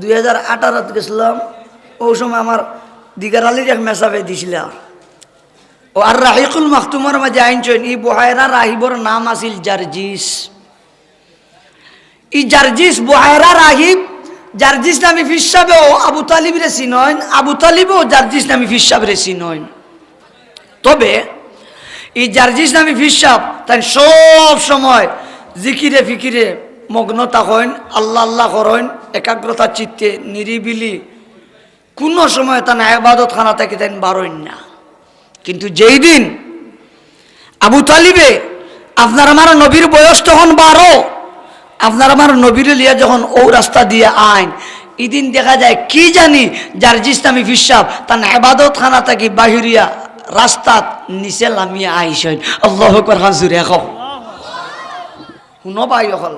দুই হাজার আঠারোত গেছিলাম, অউ সময় আমার দিগার আলীর এক মেসাবে দিছিলা। ও আর রাহিকুল মাখতুমর মাঝে আনছইন, ই বুহায়রা রাহিবর নাম আছিল জার্জিস। ই জার্জিস বুহায়রা রাহিব, জার্জিস নামী পীর সাবেও আবু তালিবরে চিনইন, আবু তালিবেও জার্জিস নামী পীর সাবরে চিনইন। তবে ই জার্জিস নামী পীর সাব তাইন সব সময় জিকিরে ফিকিরে মগ্ন থাকইন, আল্লাহ আল্লাহ করইন, একাগ্রতা চিত্তে নিরিবিলি, কুনু সময় তান এবাদতখানা থাকি তাইন বারইন না। কিন্তু যেই দিন আবু তালিবে আপনার আমার নবীর বয়স তখন বারো, আপনার আমার নবীরে লইয়া যখন অউ রাস্তা দিয়া আইন, ইদিন দেখা যায় কি জানি জার্জিস নামী পীর সাব তান এবাদতখানা থাকি বাহিরিয়া রাস্তাত নিচে লামিয়া আইছইন। আল্লাহু আকবার, হাত জোরে কও। হুনো ভাই অকল,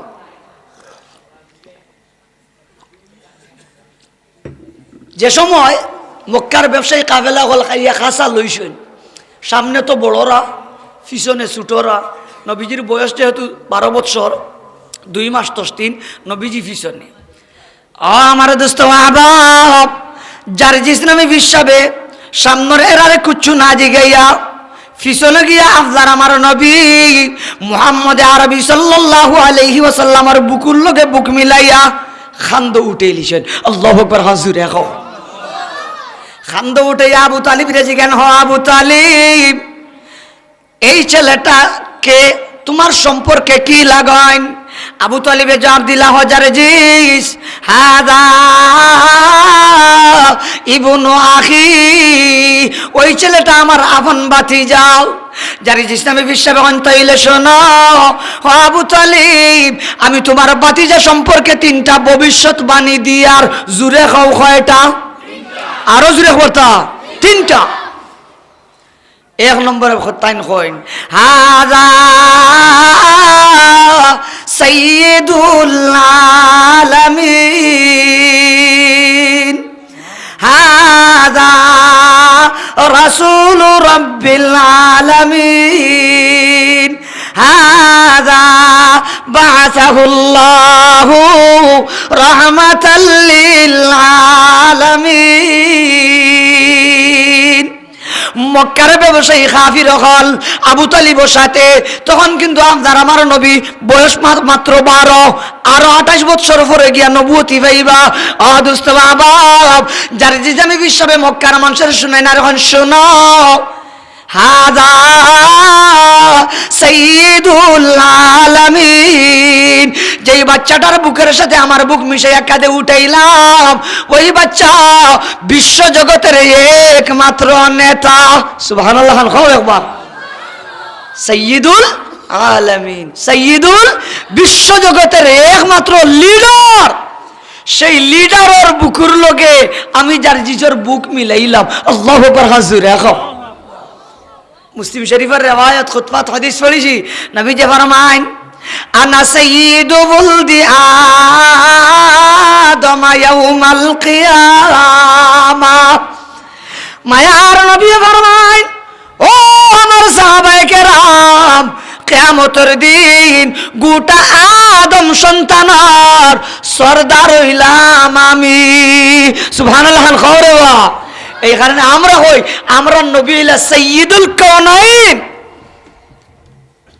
যে সময় মক্কার ব্যবসায়ী কাফেলা অকল খাইয়া খাসা লইছইন, সামনে তো বড়রা, পিছনে ছোটরা। নবীজির বয়স যেহেতু বারো বৎসর দুই মাস দশ দিন, নবীজি পিছনে। ও আমার দোস্ত আহবাব, জার্জিস নামী পীর সাবে সামনর এরারে কুচ্ছু না জিগাইয়া পিছনে গিয়া আপনার আমার নবী মুহাম্মদে আরবি সাল্লাল্লাহু আলাইহি ওয়াসাল্লামর বুকুর লগে বুক মিলাইয়া কান্দো উঠাইলিছইন। আল্লাহু আকবার, হাত জোরে কও। কান্দো উঠাইয়া আবু তালিবরে জিগাইন, "হ আবু তালিব, এই ছেলেটা কে? তোমার সম্পর্কে কি লাগাইন?" আবু তালিবে জবাব দিলা, "হ জারজিস, হাযা ইবনু আখি, ওই ছেলেটা আমার আপন ভাতিজা।" জারজিস নবী বিষ্ণবে কইন, "তাইলে শোনো, ও আবু তালিব, আমি তোমার ভাতিজা সম্পর্কে তিনটা ভবিষ্যৎবাণী দিয়ার।" জুরে কও, কয়টা? আরো জুরে কও, তিনটা। এক নম্বরে তাইন কইন, "হাযা সাইয়্যিদুল আলামিন, হাযা রাসূলু রাব্বিল আলামিন, হাযা বাআসাহুল্লাহু রাহমাতাল লিল আলামিন।" মক্কার ব্যবসায়ী কাফির অকল আবু তালিবর সাথে, তখন কিন্তু আপনার আমার নবী বয়স মা-, মাত্র বারো, আরো আঠাইশ বছর পরে গিয়া নবুয়তি পাইবা। ও দোস্ত বাবা, জারজিস নবী বিষ্ণবে মক্কার মানষরে হুনাইন, আর অখন হুনো, হাযা সাইয়্যিদুল আলামিন, যেই বাচ্চাটার বুকের সাথে আমার বুক মিশাইয়া কাঁধে উঠাইলাম, ওই বাচ্চা বিশ্ব জগতের একমাত্র নেতা। সুবহানাল্লাহ খান, কও একবার। সাইয়্যিদুল আলামিন, সাইয়্যিদুল, বিশ্ব জগতের একমাত্র লিডার। সেই লিডারর বুকুর লগে আমি জারজিসর বুক মিলাইলাম। আল্লাহু আকবার, হাজুরে কও। মুসলিম শরীফর রেওয়ায়ত, খুতবাত হাদিস পড়ছি, নবীজি ফরমাইন, "আনা সাইয়্যিদু ওয়ালাদি আদম ইয়াউমাল কিয়ামা।" মায়ার নবী ফরমাইন, "ও আমার সাহাবায়ে কেরাম, কিয়ামতর দিন গোটা আদম সন্তানর সর্দার অইলাম আমি।" সুবহানাল্লাহ খান, কও রে বা। এই কারণে আমরা কই, আমরার নবী অইলা সাইয়্যিদুল কাওনাইন,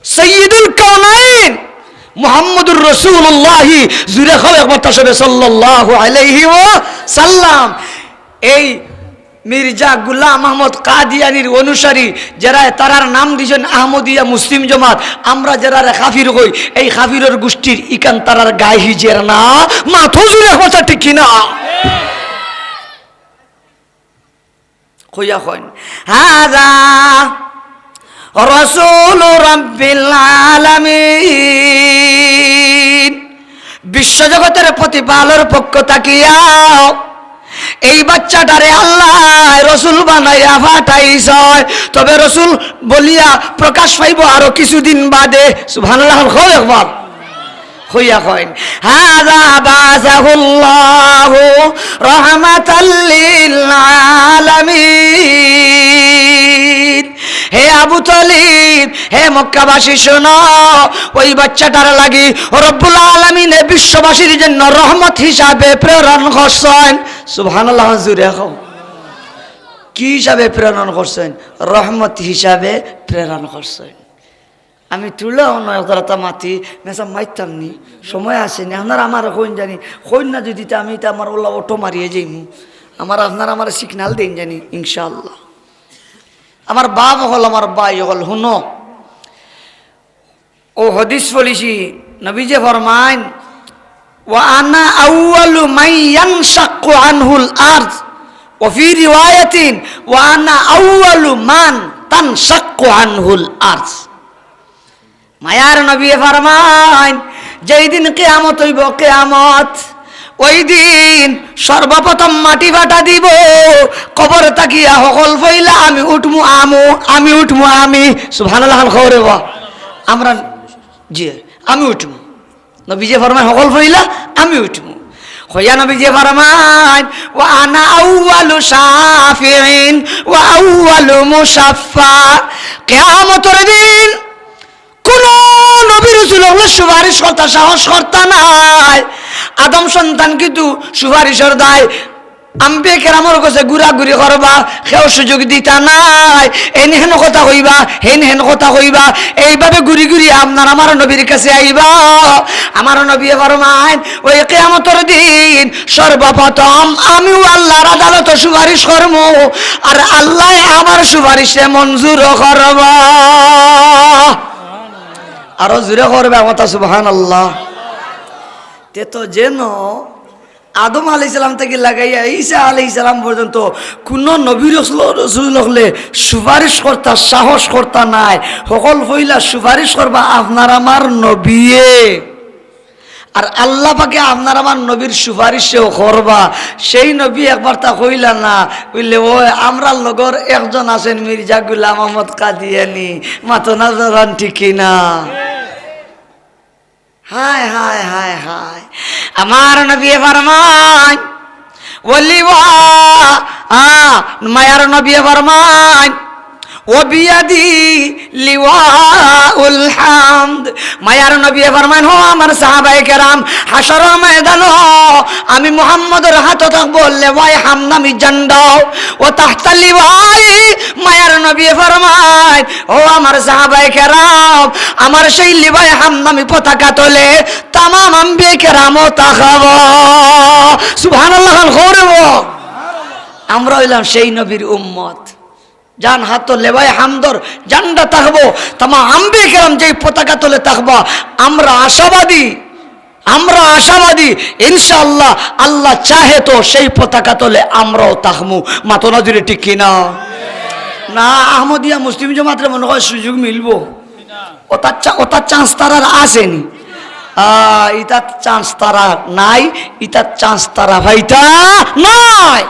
সাইয়্যিদুল কাওনাইন মুহাম্মদুর রাসূলুল্লাহ। জুরে কও একবার তার সাথে সাল্লাল্লাহু আলাইহি ওয়াসাল্লাম। এই মির্জা গোলাম আহমদ কাদিয়ানির অনুসারী, যেরা তারার নাম দিছইন আহমদিয়া মুসলিম জমাত, আমরা যেরারে কাফির কই, এই কাফিরর গোষ্ঠীর ইখান তারার গায়ে হিজের না, মাথো জুরে কথা ঠিক কি না? কইয়া কইন, "হাযা রাসূলু রাব্বিল আলামিন।" বিশ্বজগতের প্রতিপালর পক্ষ থাকিয়া এই বাচ্চাটারে আল্লায় রসুল বানাইয়া পাঠাইছইন। তবে রসুল বলিয়া প্রকাশ পাইবো আরো কিছুদিন বাদে। সুবহানাল্লাহ, কও একবার। কইয়া কইন, "হাযা বাআসাহুল্লাহু রাহমাতাল লিল আলামিন।" হে আবু তালিব, হে মক্কাবাসী, শুনো, ওই বাচ্চাটার লাগি রব্বুল আলামিনে বিশ্ববাসীর জন্য রহমত হিসাবে প্রেরণ করছইন। সুবহানাল্লাহ, জুরে কও। কি হিসাবে প্রেরণ করছইন? রহমত হিসাবে প্রেরণ করছইন। আমি তুলাও নয়, তারা তা মাতি, মেসা মাইতাম নি, সময় আসেনি। আপনারা আমার কইন জানি, কইন না যদি তা আমি তা আমার ওলা অটো মারিয়ে যাইমু। আমার, আপনারা আমার সিগনাল দেইন জানি, ইনশাআল্লাহ। আমার বাপ অকল, আমার ভাই অকল, হুনো। ও হাদিস পড়ছি, নবীজি ফরমাইন, "ওয়া আনা আউয়ালু মান ইয়ানশাক্কু আনহুল আরদ।" ওয়া ফি রিওয়ায়াতিন, "ওয়া আনা আউয়ালু মান তানশাক্কু আনহুল আরদ।" মায়ার নবী ফরমাইন, "যেই দিন কিয়ামত অইবো, কিয়ামত, ওই দিন সর্বপ্রথম মাটি ফাটা দিবো, কবর থাকিয়া হকল পয়লা আমি উঠমু, আমি উঠমু।" সুবহানাল্লাহ খান, কও রে বা। আমরা, জি, আমি উঠমু। নবীজি ফরমাইন, "হকল পয়লা আমি উঠমু।" কইয়া নবীজি ফরমাইন, "ওয়া আনা আউয়ালু শাফিঈন ওয়া আউয়ালু মুশাফফা।" কিয়ামতর দিন কুনু নবী রাসূল অকলে সুপারিশ করতা সাহস করতা নায়। আদম সন্তান কিন্তু সুপারিশর দায় আম্বিয়া কেরামর গেছে ঘুরাঘুরি করবা, কেউ সুযোগ দিতা নায়। এন হেন কথা কইবা, হেন হেন কথা কইবা, এইভাবে ঘুরি ঘুরি আপনার আমার নবীর কাছে আইবা। আমার নবী ফরমাইন, ওই কিয়ামতর দিন সর্বপ্রথম আমিও আল্লাহর আদালতো সুপারিশ করমু, আর আল্লায় আমার সুপারিশে মঞ্জুর করবা। আরো জুরে করবা কথা, সুবহানাল্লাহ। তে তো যেন আদম আলাইহিস সালাম থাকি লাগাইয়া ঈসা আলাইহিস সালাম পর্যন্ত কুনু নবী রসুল, রসুল অকলে সুপারিশ করতা সাহস করতা নায়। হকল পয়লা সুপারিশ করবা আপনার আমার নবীয়ে। আর আল্লাহ পাকে আপনার আমার নবীর সুপারিশেও করবা। সেই নবী একবারতা কইলা না, বুঝলে, "ওই আমরার লগর একজন আছেন মির্জা গুলাম আহমদ কাদিয়ানি।" মাতো না জরান, ঠিক কি না? হায়, হায়, হায়, হায়। আমার নবী ফরমাইন, ওলি ওয়া, আ, মায়ার নবী ফরমাইন, "ওয়া বিয়াদি লিওয়াউল হামদ।" মায়ার নবী ফরমাইন, "হো আমার সাহাবায়ে কেরাম, হাশরর ময়দানো আমি মুহাম্মদর হাতো থাকবো লেওয়ায়ে হামদ নামি ঝান্ডা।" "ওয়া তাহতা লিওয়াই", মায়ার নবী ফরমাইন, "ও আমার সাহাবায়ে কেরাম, আমার সেই লিওয়ায়ে হামদ নামি পতাকা তলে তামাম আম্বিয়ে কেরামও থাকবো।" সুবহানাল্লাহ খান, খবরে বল। আমরা অইলাম সেই নবীর উম্মত। যান হাতো লেওয়ায়ে হামদর ঝান্ডা থাকবো, তামাম আম্বিয়ে কেরাম যেই পতাকা তলে থাকবা, আমরা আশাবাদী, আমরা আশাবাদী, ইনশাআল্লাহ, আল্লাহ চাহে তো সেই পতাকা তলে আমরাও থাকমু। মাতো না জুরে, ঠিক কি না? না, আহমদিয়া মুসলিম জমাতরে মনে হয় সুযোগ মিলবো। ওটার চা-, ওটার চান্স তারার আসেনি। আ, ইটার চান্স তারা নাই, ইটার চান্স তারা পাইতা নাই।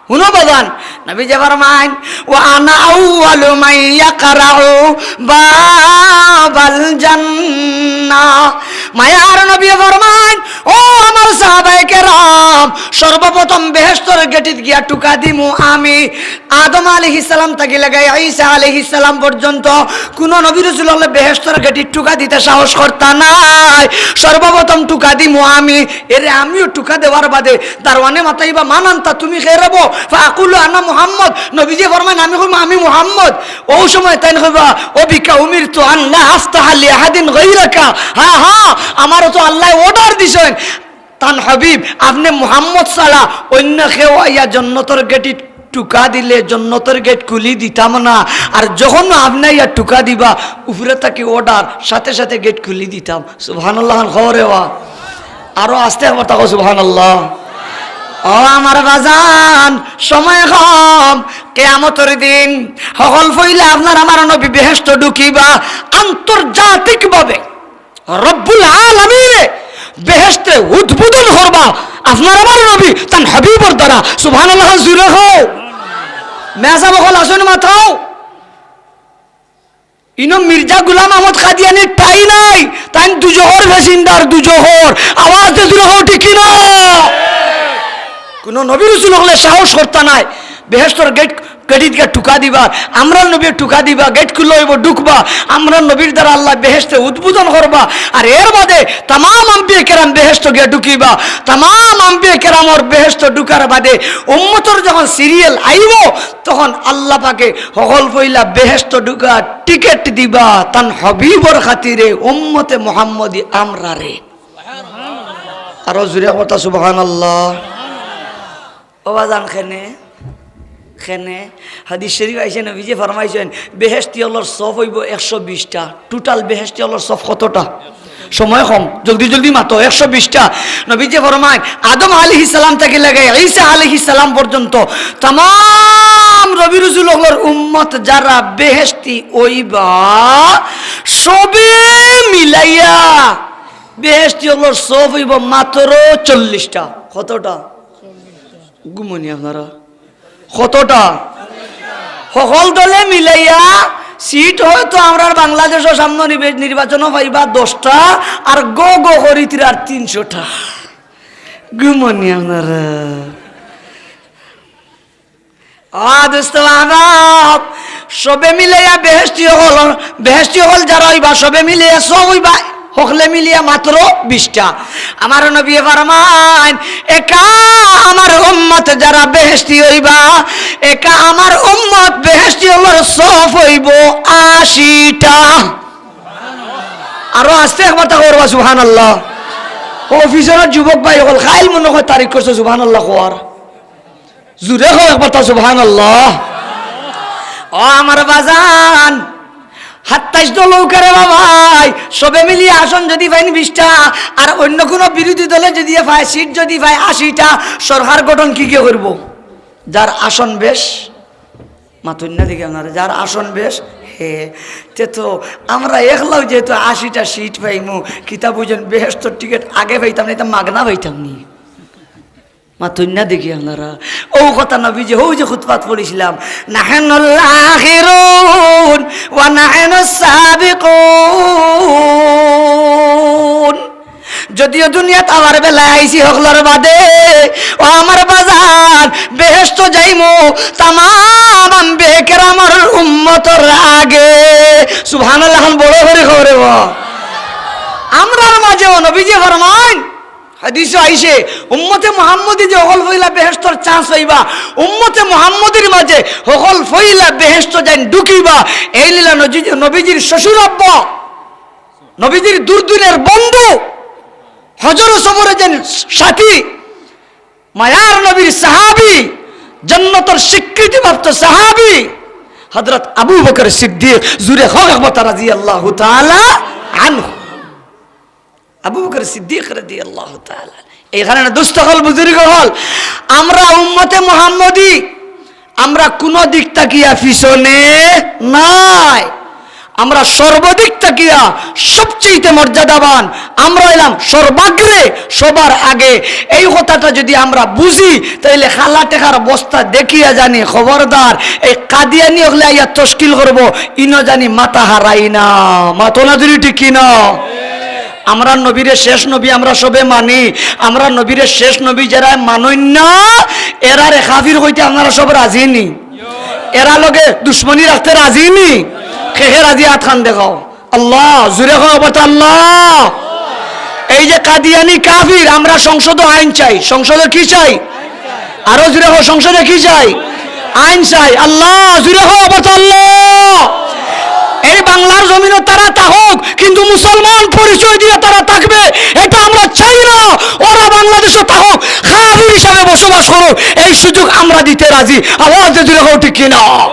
হুনো বাজান, নবীজি ফরমাইন, "ওয়া আনা আউয়ালু মান ইয়াকরাউ বাবাল জান্নাহ।" মায়ার নবী ফরমাইন, "ও আমার সাহাবায়ে কেরাম, সর্বপ্রথম বেহেশতর গেটিত গিয়া টুকা দিমু আমি।" আদম আলাইহিস সালাম থাকি লাগাই ঈসা আলাইহিস সালাম পর্যন্ত কুনু নবী রসুল অকলে বেহেশতর গেটিত টুকা দিতা সাহস করতা নায়। সর্বপ্রথম টুকা দিমু আমি। এরে আমিও টুকা দেওয়ার বাদে দারোয়ানে মাতাইবা, "মান আনতা, তুমি কে রে বা?" ফাকুলু, "আনা মুহাম্মদ।" নবীজি ফরমাইন, "আমি কইমু, আমি মুহাম্মদ।" অউ সময় তাইন কইবা, "ওয়া বিকা উমিরতু আন লা আফতাহা লি আহাদিন গায়রাকা।" হ্যাঁ, হ্যাঁ, আমারে তো আল্লায় অর্ডার দিছইন, তান হাবিব, আপনে মুহাম্মদ ছাড়া অইন্য কেউ আইয়া জন্নতর গেটিত টুকা দিলে জন্নতর গেট খুলি দিতাম না। আর যখন আপনে আইয়া টুকা দিবা, উপরে থাকি অর্ডার, সাথে সাথে গেট খুলি দিতাম। সুবহানাল্লাহ খান, খবরে বা। আরো আস্তে একবার থাকো, সুবহানাল্লাহ। ও আমার বাজান, সময় কম, কিয়ামতর দিন হকল পয়লা আপনার আমার নবী বেহেশতো ঢুকিবা আন্তর্জাতিকভাবে। রব্বুল আলামিনে বেহেশতে উদ্বোধন করবা আপনার আমার নবী তান হাবিবর দ্বারা। সুবহানাল্লাহ, জুরে কও। মেসাব অকল আসুন মাথাও। ইনো মির্জা গুলাম আহমদ কাদিয়ানির ঠাই নাই, তাইন দুজখর প্যাসেঞ্জার, দুজখর। আওয়াজ দে জুরে কও, ঠিক কি না? কুনু নবী রসুল অকলে সাহস করতা নায়, বেহেশতর গেট গেটিত গিয়া টুকা দিবা, আমরার নবীয়ে টুকা দিবা, গেট খুলা অইবো, ঢুকবা, আমরার নবীর দ্বারা আল্লায় বেহেশতে উদ্বোধন করবা। আর এর বাদে তামাম আম্বিয়ে কেরাম বেহেশতো গিয়া ঢুকিবা। তামাম আম্বিয়ে কেরামর বেহেশতো ঢুকার বাদে উম্মতর যখন সিরিয়াল আইবো, তখন আল্লাহ পাকে হকল পয়লা বেহেশতো ঢুকার টিকেট দিবা তান হাবিবর খাতিরে, উম্মতে মুহাম্মদী আমরারে। আরো জুরে কথা, সুবহানাল্লাহ। ও বাজান, খেনে, খেনে হাদিস শরীফ আইছে, নবীজি ফরমাইছইন, বেহেশতি অকলর সফ অইবো একশো বিশটা। টোটাল বেহেশতি অকলর সফ কতটা? সময় কম, জলদি জলদি মাতো, একশো বিশটা। নবীজি ফরমাইন, আদম আলাইহিস সালাম থাকি লাগাই ঈসা আলাইহিস সালাম পর্যন্ত তামাম নবী রসুল অকলর উম্মত যারা বেহেশতি অইবা, সবে মিলাইয়া বেহেশতি অকলর সফ অইবো মাত্র চল্লিশটা। কতটা? ঘুমোনি আপনারা? কতটা? হকল দলে মিলাইয়া সিট হয়তো আমরার বাংলাদেশো সামনে নিবে-, নির্বাচনো পাইবা দশটা, আর গো গো করি তিরার তিনশোটা। ঘুমোনি আপনারা? ও দোস্ত বান্ধব, সবে মিলাইয়া বেহেশতি অকল, বেহেশতি অকল যারা অইবা, সবে মিলাইয়া সফ অইবা, হকলে মিলিয়া মাত্র বিশটা। আমার নবীয়ে ফরমাইন, একা আমার উম্মত যারা বেহেশতি অইবা, একা আমার উম্মত বেহেশতি অকলর সফ অইবো আশিটা। আরো আস্তে একবার তা করবা, সুবহানাল্লাহ। ও অফিসর যুবক ভাই অকল, খাইল মনে হয় তারিফ করছো, সুবহানাল্লাহ কওয়ার। জুরে কও একবার তা সুবহানাল্লাহ। ও আমার বাজান, সাতাইশ দল অউক্কা রে বাবাই, সবে মিলিয়া আসন যুদি পাইন বিশটা, আর অইন্য কুনু বিরোধী দলে যুদি পায়, সিট যুদি পায় আশিটা, সরকার গঠন কিগিয়ে করবো? যার আসন বেশ, মাতইন না দেখি আপনারা, যার আসন বেশ, হে, তে তো আমরা একলাউ যেহেতু আশিটা সিট পাইমু, কিতা বুঝইন, বেহেশতর টিকিট আগে পাইতাম না, ইতা মাগনা পাইতাম নি। মাতইন না দেখি আপনারা। অউ কথা নবীজি, অউ যে খুতবাত পড়ছিলাম, "নাহনুল আখিরুন ওয়া নাহনুস সাবিকুন।" যদিও দুনিয়াত আওয়ার বেলায় আইছি হকলর বাদে, ও আমার বাজান, বেহেশতো যাইমু তামাম আম্বিয়া কেরামর উম্মতর আগে। সুবহানাল্লাহ, অখন বড় করি কও রে বা। আমরার মাঝেও নবীজি ফরমাইন, হাদিসো আইছে, উম্মতে মুহাম্মদী যে হকল পয়লা বেহেশতর chance পাইবা, উম্মতে মুহাম্মদীর মাঝে হকল পয়লা বেহেশতো যাইন ঢুকিবা, এই লীলা নবী-, নবীজির শ্বশুর আব্বা, নবীজির দুরদিনের বন্ধু, হজর সফরে যেন সাথী, মায়ার নবীর সাহাবী, জন্নতর স্বীকৃতিপ্রাপ্ত সাহাবী হযরত আবু বকর সিদ্দিক, জুরে কও একবার রাদিয়াল্লাহু তাআলা আনহু। আবু বকর সিদ্দিক রাদিয়াল্লাহু তাআলা। এই কারণে দোস্ত অকল, বুজুর্গ অকল, আমরা উম্মতে মুহাম্মদী, আমরা কুনু দিক থাকিয়া পিছনে নাই। আমরা সর্বদিক থাকিয়া সবচেয়ে মর্যাদাবান, আমরা অইলাম সর্বাগ্রে, সবার আগে। এই কথাটা যুদি আমরা বুঝি, তাইলে কালা টেকার বস্তা দেখিয়া জানি, খবরদার, এই কাদিয়ানি অকলে আইয়া তশকিল করবো, ইনো জানি মাথা হারাই না। মাতো না জুরে, ঠিক কি না? আমরার নবীরে শেষ নবী আমরা সবে মানি। আমরার নবীরে শেষ নবী যেরা মানইন না, এরারে কাফির কইতে আপনারা সব রাজি নি? এরার লগে দুশমনি রাখতে রাজি নি? কে কে রাজি আত খান দেখাও। আল্লাহ, জুরে কও আবার তো আল্লাহ। এই যে কাদিয়ানি কাফির, আমরা সংসদো আইন চাই। সংসদো কি চাই? আরো জুরে কও, সংসদে কি চাই? আইন চাই। আল্লাহ, জুরে কও আবার তো আল্লাহ। এই বাংলার জমিনো তারা থাকউক, কিন্তু মুসলমান পরিচয় দিয়া তারা থাকবে, এটা আমরা চাই না। ওরা বাংলাদেশো থাকউক, কাফির হিসাবে বসবাস করউক, এই সুযোগ আমরা দিতে রাজি। আওয়াজ দিয়া জুরে কও, ঠিক কি না?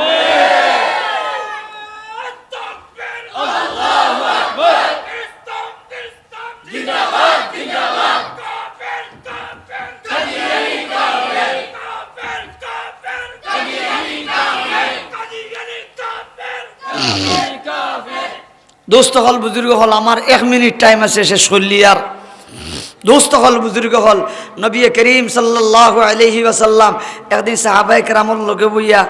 দোস্ত অকল, বুজুর্গ অকল, আমার এক মিনিট টাইম আছে, শেষ করলি আর। দোস্ত অকল, বুজুর্গ অকল, নবী করিম সাল্লাল্লাহু আলাইহি ওয়াসাল্লাম একদিন সাহাবায়ে কেরামর লগে বইয়া, আ,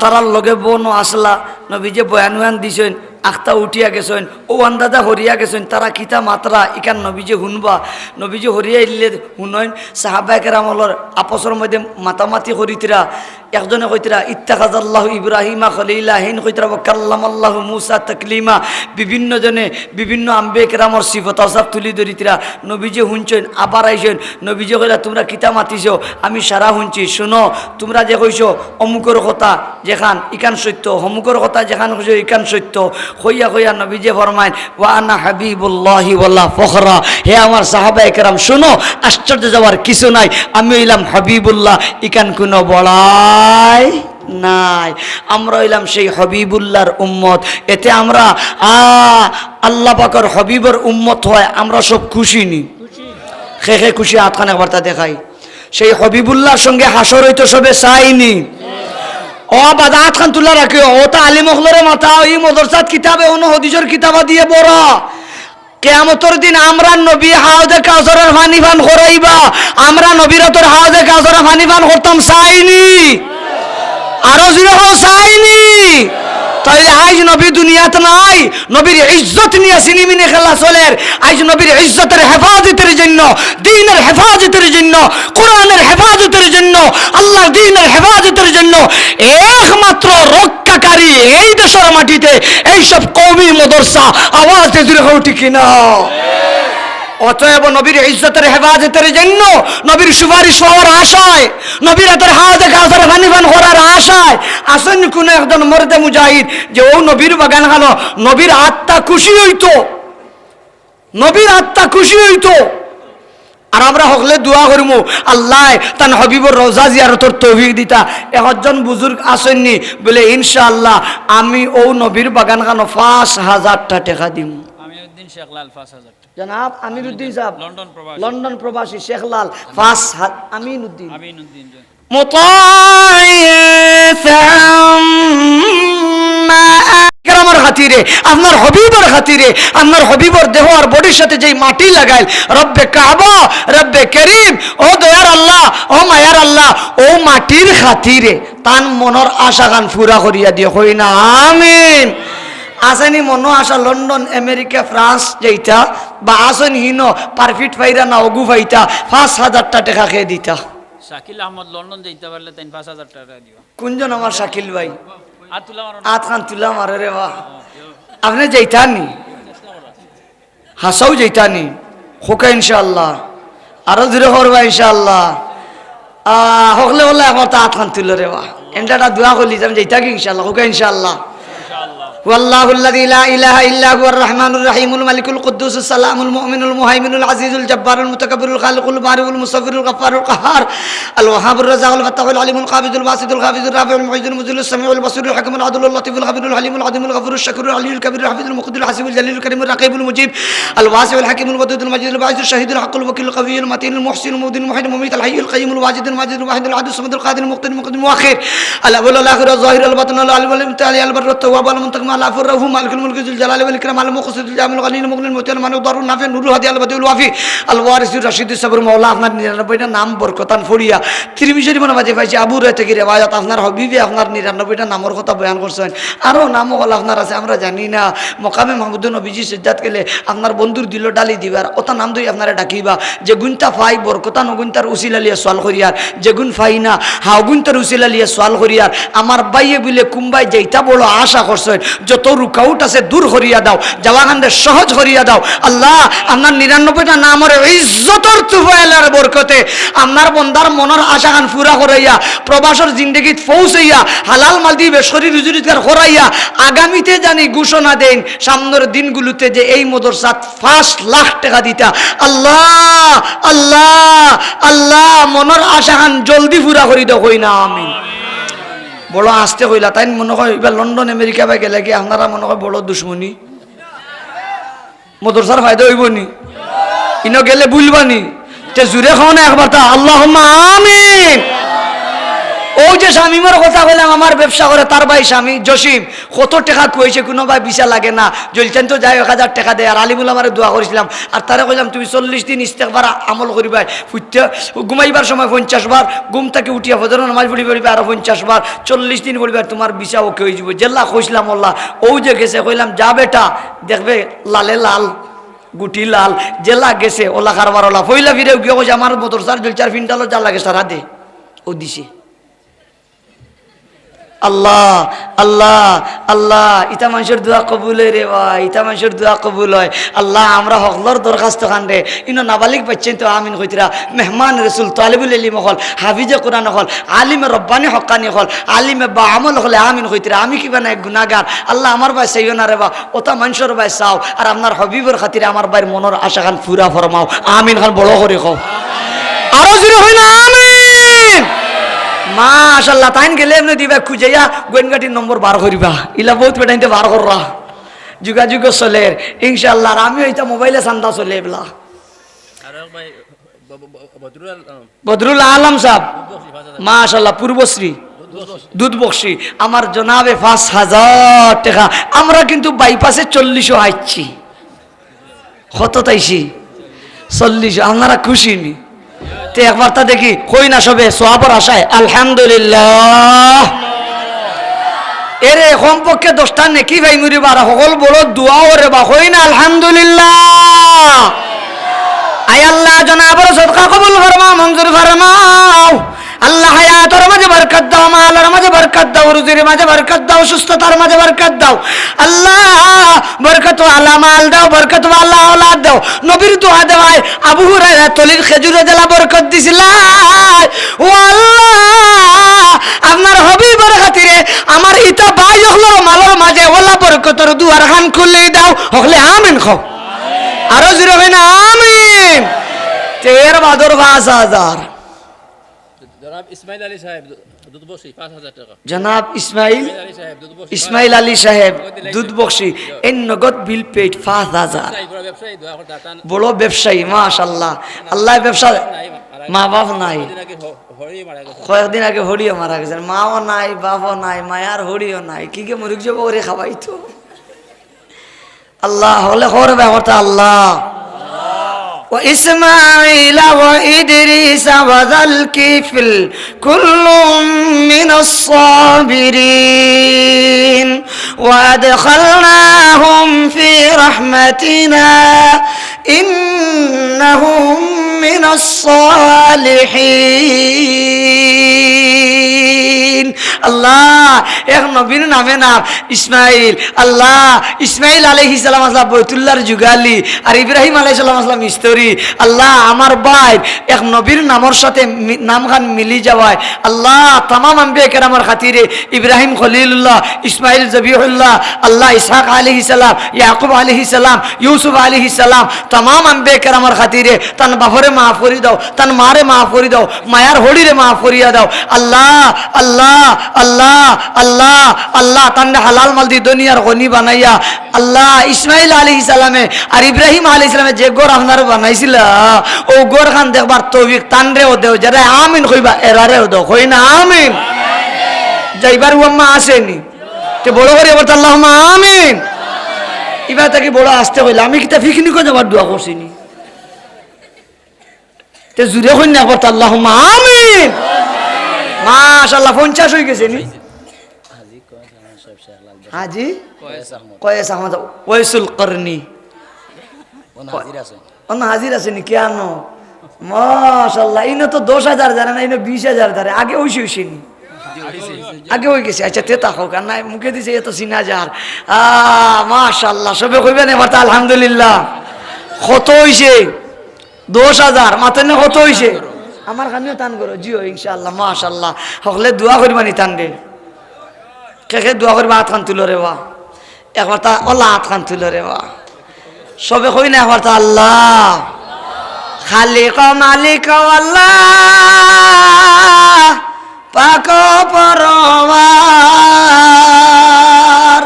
তারার লগে বনো আসলা, নবীজি বয়ান উয়ান দিছইন, আখতা উঠিয়া গেছইন, অউ আন্দাজা হরিয়া গেছইন, তারা কিতা মাতরা, ইখান নবীজি হুনবা, নবীজি হরিয়া ইল্লে হুনইন, সাহাবায়ে কেরাম অকলর আপসর মধ্যে মাতামাতি করিতরা, একজনে কইতরা, "ইত্তাখাযাল্লাহু ইব্রাহিমা খলিলা", হেইন কইতরা, "ওয়া কাল্লামাল্লাহু মুসা তাকলিমা।" বিভিন্ন জনে বিভিন্ন আম্বিয়া কেরামর সিফত আওসাফ তুলি ধরিতরা। নবীজি হুনছইন, আবার আইছইন। নবীজি কইলা, "তুমরা কিতা মাতিছো? আমি সারা হুনছি। শুনো, তুমরা যে কইছো অমুকর কথা যেখান, ইখান সত্য, অমুকর কথা যেখান কইছো, ইখান সত্য।" কইয়া কইয়া নবীজি ফরমাইন, "ওয়া আনা হাবিবুল্লাহি ওয়ালা ফখরা।" হে আমার সাহাবায়ে কেরাম, শুনো, আশ্চর্য যাওয়ার কিছু নাই, আমি অইলাম হাবিবুল্লাহ, ইখান কুনু বড়াই নাই। আমরা অইলাম সেই হাবিবুল্লাহর উম্মত। এতে আমরা, আ, আল্লাহ পাকর হাবিবর উম্মত হয়, আমরা সব খুশি নি? কে কে খুশি আত খান একবার তা দেখাই। সেই হাবিবুল্লাহর সঙ্গে হাশর অইতো সবে চাই নি? ও বাদা, আত খান তুলা রাখিও। অতা আলিম অকলরে মাতাও, ই মাদ্রাসাত কিতাবে অনো হাদিসর কিতাবা দিয়া ভরা। কিয়ামতর দিন আমরার নবী হাউজে কাউসারর পানি পান করাইবা, আমরা নবীর আতর হাউজে কাউসারর পানি পান করতাম চাই নি? আরো জুরে কও, চাই নি? তাইলে আইজ নবী দুনিয়াত নাই, নবীর ইজ্জত নিয়া ছিনিমিনি খেলা চলের। আইজ নবীর ইজ্জতর হেফাজতর জন্য, দ্বীনর হেফাজতর জন্য, কোরআনর হেফাজতর জন্য, আল্লাহর দ্বীনর হেফাজতর জন্য একমাত্র রক্ষাকারী এই দেশর মাটিতে এইসব কওমি মাদ্রাসা। আওয়াজ দিয়া জুরে কও, ঠিক কি না? অতএব নবীর ইজ্জতর হেফাজতর জন্য, নবীর সুপারিশ পাওয়ার আশায়, নবীর আতর হাউজে কাউসারর পানি পান করার আশায় আছইন নি কুনু একজন মর্দে মুজাহিদ যে অউ নবীর বাগান খানো নবীর আত্মা খুশি অইতো, নবীর আত্মা খুশি অইতো? আর আমরা হকলে দোয়া করিমু, আল্লায় তান হাবিবর রওজা জিয়ারতর তৌফিক দিতা। একজন বুজুর্গ আছইন নি, বলে, "ইনশাআল্লাহ, আমি অউ নবীর বাগান খানো পাঁচ হাজারটা টেকা দিমু।" আমিনুদ্দিন শেখ লাল, পাঁচ হাজার টেকা। জনাব আমিরুদ্দিন সাহেব, লন্ডন প্রবাসী। লন্ডন প্রবাসী শেখ লাল, পাঁচ হাজার, আমিনুদ্দিন। আমিনুদ্দিন, জি। মুতাইয়িন সাম্মা। কেরামর খাতিরে, আপনার হাবিবর খাতিরে, আপনার হাবিবর দেহ আর বডির সাথে যেই মাটি লাগাইল, রব্বে কাবা, রব্বে করিম, ও দয়ার আল্লাহ, ও মায়ার আল্লাহ, অউ মাটির খাতিরে তান মনর আশা খান পুরা করিয়া দিও, কই না আমিন। আছে নি মনো আশা লন্ডন, আমেরিকা, ফ্রান্স যাইতা, বা আছইন হিনো, পারফিট পাইরা না, অগু পাইতা, পাঁচ হাজারটা টেকা কে দিতা? শাকিল আহমদ লন্ডন যাইতা পারলে তাইন পাঁচ হাজার টেকা দিবা। কুনজন আমার শাকিল ভাই? আত তুলা মারো না। আত খান তুলা মারো রে বা। আপনে যাইতা নি? হাছাউ যাইতা নি? কউক্কা ইনশাআল্লাহ। আরো জুরে করবা ইনশাআল্লাহ। আহ, হকলে হকলে একবার তা আত খান তুলো রে বা। এনটা একটা দোয়া করি যাইতা কি ইনশাআল্লাহ? কউক্কা ইনশাআল্লাহ। هو الله الذي لا إله إلا هو الرحمن الرحيم الملك القدوس السلام المؤمن المهيمن العزيز الجبار المتكبر الخالق البارئ المصور الغفار القهار الوهاب الرزاق الفتاح العليم القابض الباسط الخافض الرافع المعز المذل السميع البصير الحكيم العدل اللطيف الخبير الحليم العظيم الغفور الشكور العلي الكبير الحفيظ المقتدر الحسيب الجليل الكريم الرقيب المجيب الواسع الحكيم الودود المجيد الباعث الشهيد الحق الوكيل القوي المتين المحسن المبدي المحيي المميت الحي القيوم الواجد الماجد الواحد الأحد الصمد القادر المقتدر المقدم المؤخر الأول والآخر الظاهر الباطن العالي والمتعالي البر التواب المنتقم العفو الرؤوف مالك الملك ذو الجلال والإكرام المقصد الجامع الغني المغني المعطي المانع الضار النافع النور الهادي البديع الوافي الوارث الرشيد الصبور مولا। আপনার নিরানব্বইটা নাম বরকতান ফড়িয়া তিরমিজি শরীফর মাঝে পাইছি, আবু হুরায়রা থাকি রেওয়ায়াত, আপনার হাবিবে আপনার নিরানব্বইটা নামর কথা বয়ান করছইন। আরো নাম অকল আপনার আছে, আমরা জানি না। মকামে মাহমুদো নবীজি সিজদাত গেলে আপনার বন্ধুর দিলো ডালি দিবার, অতা নাম ধরি আপনারে ডাকিবা। যেগুইনতা পাই বরকতান অগুইনতার উসিলা লইয়া সওয়াল করিয়ার, যেগুইন পাই না, হা অগুইনতার উসিলা লইয়া সওয়াল করিয়ার। আমার ভাইয়ে বুলে কুনবায় যাইতা বড় আশা করছইন, যত রুকাউট আছে দূর করিয়া দাও, যাওয়া খানরে সহজ করিয়া দাও। আল্লাহ, আপনার নিরানব্বইটা নামর ইজ্জতর তুফাইলর বরকতে আপনার বন্দার মনর আশা খান পুরা করাইয়া, প্রবাসর জিন্দেগিত পৌঁছাইয়া, হালাল মাল দি বেশ করি রুজি রোজগার করাইয়া, আগামীতে জানি ঘোষণা দেইন, সামনর দিনগুলোতে যে এই মাদ্রাসাত পাঁচ লাখ টেকা দিতা। আল্লাহ, আল্লাহ, আল্লাহ, মনর আশা খান জলদি পুরা করি দেও, কই না আমিন। বড় আস্তে কইলা, তাইন মনো কয় ইবার লন্ডন আমেরিকা বায় গেলা গি, আপনারা মনো কয় বড় দুশমনি। মাদ্রাসার ফায়দা অইবো নি? ইনো গেলে বুলবা নি? তে জুরে কও না একবার তা, আল্লাহুম্মা আমিন। অউ যে শামীমর কথা কইলাম, আমার ব্যবসা করে, তার ভাই শামীম, জসিম, কত টেকা খুয়াইছে, কুনু ভাই ভিসা লাগে না, জইলতাইন তো যায় এক হাজার টেকা দেয়, আর আলিমুল আমারে দোয়া করিছলাম, আর তারে কইলাম, "তুমি চল্লিশ দিন ইস্তেগফার আমল করিবায়, ফুটতে ঘুমাইবার সময় পঞ্চাশ বার, ঘুম থাকি উঠিয়া ফজরর নামাজ পড়ি পড়িবায় আরো পঞ্চাশ বার, চল্লিশ দিন পড়িবায়, তুমার ভিসা ওকে অইযিবো।" যেলা কইছলাম, আল্লাহ, অউ যে গেছে, কইলাম, "যা বেটা, দেখবে লালে লাল।" গুটি লাল, যেলা গেছে, অলা কারবার অলা। পয়লা ফিরেউ গিয়া কইছে, "আমার মাদ্রাসার জলসার পিন্ডালো যা লাগে সারা দে।" অউ দিছে। আল্লাহ, আল্লাহ, আল্লাহ, ইতা মানষর দোয়া কবুল অয় রে ভাই, ইতা মানষর দোয়া কবুল অয়। আল্লাহ, আমরা হকলর দরখাস্ত খানরে, ইনো নাবালিগ বাইচ্চাইন তো আমিন কইতরা, মেহমান রসুল, তালিবুল ইলিম অকল, হাফিজে কোরআন অকল, আলিমে রব্বানি হক্কানি অকল, আলিমে বাআমল অকলে আমিন কইতরা। আমি কিবা না এক গুনাগার, আল্লাহ আমার ভাই চাইও না রে বা। অতা মানষর ভাই চাও, আর আপনার হাবিবর খাতিরে আমার ভাইর মনর আশা খান পুরা ফরমাও। আমিন খান বড় করি কও। আরো জুরে কই না আমিন। মাশাআল্লাহ, তাইন গেলে এমনে দিবা খুঁজাইয়া গোয়েনগাটির নম্বর বার করিবা। ইলা বউত বেটাইন্তে বার কররা। যোগাযোগ চলের, ইনশাআল্লাহ। আর আমিও ইতা মোবাইলে চান্দা চলে এবলা। আর ভাই, ব-, ব-, ব-, বদরুল আলম। বদরুল আলম সাহেব, দুধ বক্সি, পাঁচ হাজার। মাশাআল্লাহ, পূর্বশ্রী, দুধ বক্সি। দুধ বক্সি, আমার জনাবে পাঁচ হাজার টেকা। আমরা কিন্তু বাইপাসে চল্লিশও আইছি। কত তাইছি? চল্লিশ। আপনারা খুশি নি? তে একবার তা দেখি, কই না সবে সওয়াবর আশায়, আলহামদুলিল্লাহ। এরে কমপক্ষে দশটা নেকি পাইমু রে বা, আর হকল বড় দোয়া অয় রে বা, কই না আলহামদুলিল্লাহ। আয় আল্লাহ, জনাবর সদকা কবুল ফরমাও, মঞ্জুর ফরমাও। আল্লাহ, হায়াতর মাঝে বরকত দাও, মালর মাঝে বরকত দাও, রুজির মাঝে বরকত দাও, সুস্থতার মাঝে বরকত দাও। আল্লাহ, বরকত ওয়ালা মাল দাও, বরকত ওয়ালা আওলাদ দাও। নবীর দোয়া দেওয়ায় আবু হুরায়রা তলির খেজুরে যেলা বরকত দিছিলা। ও আল্লাহ, আপনার হাবিবর খাতিরে আমার ইতা ভাই অকলর মালর মাঝে ওলা বরকতর দুয়ার খান খুলি দাও। হকলে আমিন কও। আরো জুরে কই না আমিন। তের বাদর পাঁচ হাজার। জনাব ইসমাইল আলী সাহেব, দু-, দুধ বক্সি, পাঁচ হাজার টাকা। জনাব ইসমাইল, ইসমাইল আলী সাহেব, দুধ বক্সি, পাঁচ হাজার টাকা। ইসমাইল আলী সাহেব, দুধ বক্সি, এই নগদ বিল পেইড পাঁচ হাজার। ব্যবসায়ী, বড় ব্যবসায়ী, দোয়া করতে আছেন। বড় ব্যবসায়ী, মাশাআল্লাহ। আল্লাহ ব্যবসা, নাই, মারা গেছে। মা বাপ নাই। কয়েকদিন আগে হ-, হরিয়ে মারা গেছে। কয়েকদিন আগে হরিয়ে মারা গেছেন। মাও নাই, বাপও নাই, মায়ার হরিও নাই। কি গে মুরুগ জব করে খাওয়াইতো? আল্লাহ, হকলে কওরে বা, কওরতা আল্লাহ। وإسماعيل وإدريس وذا الكفل كل من الصابرين وأدخلناهم في رحمتنا إنهم من الصالحين। আল্লাহ, এক নবীর নামে নাম ইসমাইল। আল্লাহ, ইসমাইল আলাইহিস সালাম আছলা বৈতুল্লাহর যুগালি, আর ইব্রাহিম আলাইহিস সালাম আছলা মিস্ত্রি। আল্লাহ, আমার ভাইর এক নবীর নামর সাথে মি-, নামখান মিলি যাওয়ায়, আল্লাহ, তামাম আম্বিয়া কেরামর খাতিরে, ইব্রাহিম খলিলুল্লাহ, ইসমাইল জবিহুল্লাহ, আল্লাহ, ইসহাক আলাইহিস সালাম, ইয়াকুব আলাইহিস সালাম, ইউসুফ আলাইহিস সালাম, তামাম আম্বিয়া কেরামর খাতিরে, তান বাপরে মাফ করি দাও, তান মারে মাফ করি দাও, মায়ার হরিরে মাফ করিয়া দাও। আল্লাহ, আল্লাহ, আল্লাহ, আল্লাহ, আল্লাহ, তানরে হালাল মাল দি দুনিয়ার গনি বানাইয়া, আল্লাহ, ইসমাইল আলাইহিস সালামে আর ইব্রাহিম আলাইহিস সালামে যে ঘর আপনারে বানাইছিলা, অউ ঘরখান দেখবার তৌফিক তানরেও দেও, যারা আমিন কইবা এরারেও দেও, কই না আমিন। যাইবার ওয়াম্মা আছেনি, তে বড় করি আবার আল্লাহুম্মা আমিন। ইবার থাকি বড় আস্তে কইলা, আমি কিতা পিকনিকো যাবার দোয়া করছি নি? তে জুরে কইন না একবার তো আল্লাহুম্মা আমিন। মাশাআল্লাহ, পঞ্চাশ অই গেছে নি? হাজি কয়েস আহমদ সাহেব, শেখ লাল বাসা। হাজি কয়েস আহমদ। কয়েস আহমদ, ওয়েসুল করনি। অনো হাজির আছে। অনো হাজির আছে নি? কেন? মাশাআল্লাহ, ইনো তো দশ হাজার ধরে না, ইনো বিশ হাজার ধরে। আগে অইছে, অইছে নি? আগে অই গেছে। আচ্ছা, তে তা হোক, আর নাই, মুখে দিছে, এ তো চিনা যার। আহ, মাশাআল্লাহ, সবে কইবা নে এবার তো আলহামদুলিল্লাহ। কত অইছে? দশ হাজার, মাতইন না কত অইছে? আমার খানিও তান করো, জি অয়, ইনশাআল্লাহ, মাশাআল্লাহ। হকলে দোয়া করবা নি তানরে? কে কে দোয়া করবা, আতখান তুলো রে বা। একবার তা আল্লাহ, আতখান তুলো রে বা। সবে কই না একবার তা আল্লাহ। খালিক মালিক আল্লাহ, পাক পরওয়ার।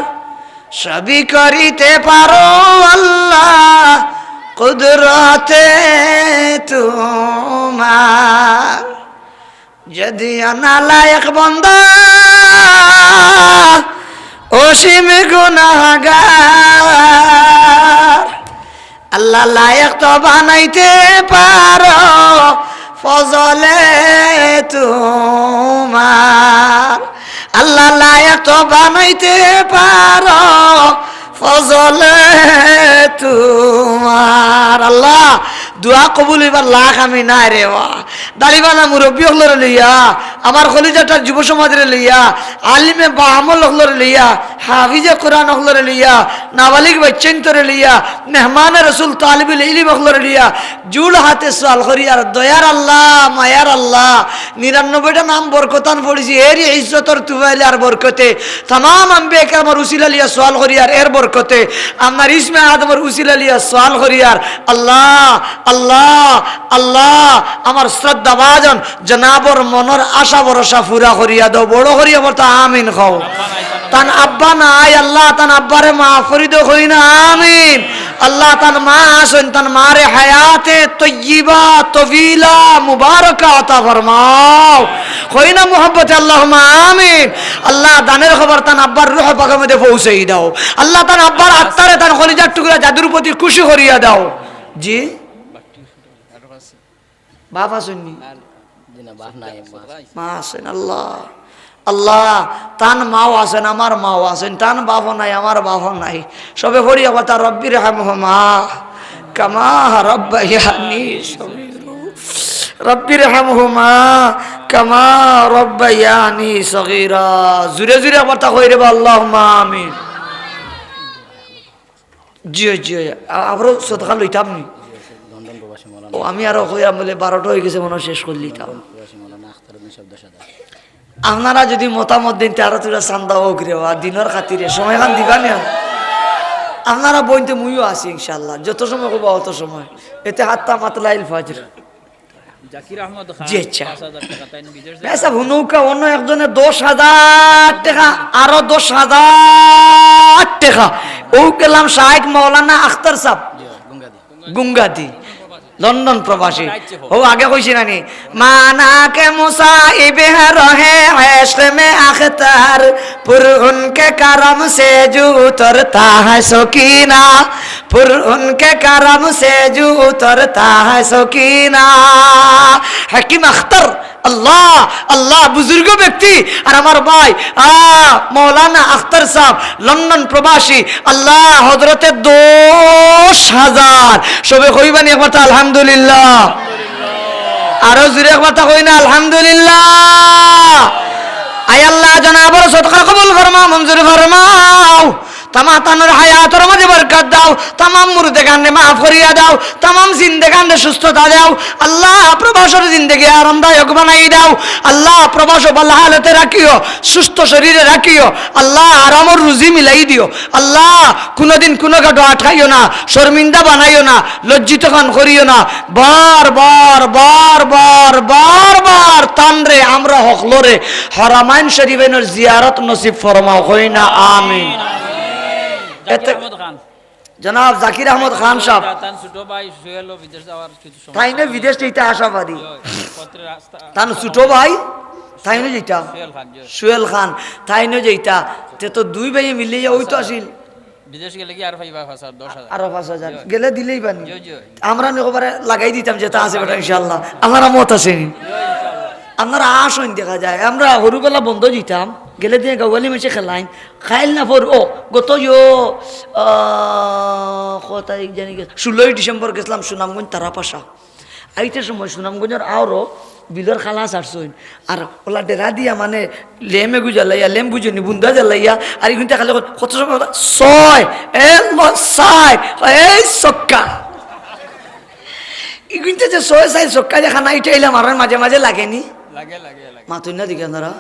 সবই করিতে পারো আল্লাহ, কুদরতে তোমার। যদিও নালায়েক বন্দা, অসীম গুনাহগার, আল্লাহ লায়েক তো বানাইতে পারো ফজলে তোমার। আল্লাহ লায়েক তো বানাইতে পারো ফজলে তোমার। আল্লাহ, দোয়া কবুল অইবার লাখ আমি নাই রে বা। দাড়িবালা মুরব্বি অকলরে লইয়া, আমার কলিজাটার যুব সমাজরে লইয়া, আলিমে বাআমল অকলরে লইয়া, হাফিজে কোরআন অকলরে লইয়া, নাবালিগ বাইচ্চাইন্তরে লইয়া, মেহমানে রসুল তালিবুল ইলিম অকলরে লইয়া, জুড় হাতে সওয়াল করিয়ার, দয়ার আল্লাহ, মায়ার আল্লাহ, নিরানব্বইটা নাম বরকতান পড়ছি, এরই ইজ্জতর তুফাইল আর বরকতে, তামাম আম্বিয়া কেরামর উসিলা লইয়া সওয়াল করিয়ার, এর বরকতে, আপনার ইসমে আদমর উসিলা লইয়া সওয়াল করিয়ার, আল্লাহ, আল্লাহ, আল্লাহ, আমার শ্রদ্ধাভাজন জনাবর মনর আশা ভরসা পুরা করিয়া দেও, বড় করিয়া বলতা আমিন কও। তান আব্বা নাই, আল্লাহ তান আব্বারে মাফ করি দেও, কই না আমিন। আল্লাহ তান মা আছইন, তান মারে হায়াতে তৈয়বা, তবিলা, মুবারকা আতা ফরমাও, কই না মুহাব্বতে আল্লাহুম্মা আমিন। আল্লাহ দানের খবর তান আব্বার রুহ পাকর মধ্যে পৌঁছাই দাও। আল্লাহ তান আব্বার আত্মারে তান কলিজার টুকরা জাদুর প্রতি খুশি করিয়া দাও। জি? বাপ আছইন নি? জি না, বাপ নাই, মা আছে। মা আছইন, আল্লাহ। আল্লাহ, তান মাও আছইন, আমার মাও আছইন, তান বাপও নাই, আমার বাপও নাই। সবে পড়ি একবার তা, রব্বির হামহুমা কামা রব্বায়ানি সগীরা। রব্বির হামহুমা কামা রব্বায়ানি সগীরা। জুরে জুরে একবার তা কই রে বা, আল্লাহুম্মা আমিন। জি অয়, জি অয়। আ-, আবারও সদকা লইতাম নি? লন্ডন প্রবাসী মৌলানা। ও, আমি আরো কইরাম বলে বারোটা অই গেছে, মনে অয় শেষ করি লইতাম। প্রবাসী মৌলানা আখতারউদ্দিন সাহেব দশ হাজার। আপনারা যদি মতামত দেইন, তে আরো থুড়া চান্দা অউক রে বা, দিনর খাতিরে সময়খান দিবা নি? আপনারা বইনতে মুইও আছি ইনশাআল্লাহ, যত সময় কইবা অত সময়। এতে হাত্তা মাতলাইল ফজর। জাকির আহমদ খান, জি, আচ্ছা। পাঁচ হাজার টাকা, তাইন বিদেশ ভাই সাহেব, হুনউক্কা, অন্য একজনে দশ হাজার টেকা, আরো দশ হাজার টেকা। অউ গেলাম শাইখ মৌলানা আখতার সাব, জি, গুঙ্গাদি। গুঙ্গাদি, লন্ডন প্রবাসী। আইচ্ছা, হোক। অউ আগে কইছি নানি, মানা কে মুসাইব হে রহে এশক মে আখতার, পুর উনকে করম সে জু উতরতা হে সকিনা, পুর উনকে করম সে জু উতরতা হে সকিনা। হাকিম আখতার, আল্লাহ, আল্লাহ, বুজুর্গ ব্যক্তি। আর আমার ভাই, আ, মৌলানা আখতার সাব, লন্ডন প্রবাসী, আল্লাহ, হযরতে দশ হাজার। সবে কইবানি একবার তা আলহামদুলিল্লাহ। আরো জুরে একবার তা কই না আলহামদুলিল্লাহ। আয় আল্লাহ, জনাবর সদকা কবুল ফরমাও, মঞ্জুর ফরমাও। তামা তানর হায়াতর মাঝে বরকত দাও, তামাম মুর্দেগানরে মাফ করিয়া দাও, তামাম জিন্দেগানরে সুস্থতা দাও। আল্লাহ, প্রবাসর জিন্দেগি আরামদায়ক বানাই দাও। আল্লাহ, প্রবাস ভালা হালতে রাখিও, সুস্থ শরীরে রাখিও। আল্লাহ, আরামর রুজি মিলাই দিও। আল্লাহ, কুনুদিন কুনু ঘাটো আটকাইও না, শর্মিন্দা বানাইও না, লজ্জিত খান করিও না। বার বার, বার বার, বার বার তানরে আমরা হকলরে হারামাইন শরীফাইনর জিয়ারত নসিব ফরমাও, কই না আমিন। এতে জাকির আহমদ খান। জনাব জাকির আহমদ খান সাব। তান ছোট ভাই সোহেলও বিদেশ যাওয়ার কিছু সমস্যা। তাইনও বিদেশ যাইতা আশাবাদী। জি, পত্রে রাস্তা তান ছোট ভাই, তাইনও যাইতা। সোহেল খান, জি। সোহেল খান, তাইনও যাইতা। তে তো দুই ভাইয়ে মিলিয়া অউ তো আছিল। বিদেশ গেলে কি আর পাইবা পাঁচ হাজার, দশ হাজার? আরো পাঁচ হাজার। জি। গেলে দিলেইবানি। জি, জি। আমরা নি একবারে লাগাই দিতাম যেতা আছে বেটা, ইনশাআল্লাহ। আপনারা মত আছে নি? জি, ইনশাআল্লাহ। আপনারা আসইন দেখা যায়। আমরা হুরুবেলা বন্দ দিতাম, গেলে দিয়া গাওয়ালি মাইনষে খেলাইন। খাইল না পর, ও, গত ইয়ো, আহ, কয় তারিখ জানি গেছ-, ষোলোই ডিসেম্বর গেছলাম সুনামগঞ্জ তারাপাশা। আইতে সময় সুনামগঞ্জর আওরো বিলর খালা ছাড়ছইন। আর অলা ডেরা দিয়া মানে লেম এগু জ্বালাইয়া, লেম বুঝইন নি, বুন্দা জ্বালাইয়া, আর ইগুনতে খালি কয়, কত সময় কথা? ছয়, এ ল-, ছয়, এই ছক্কা। ইগুনতে যে ছয়, ছয় ছক্কা যে খানা ইটাইলাম আর মাঝে মাঝে লাগে নি? লাগে, লাগে, লাগে। মাতুন না দিকে আপনারা?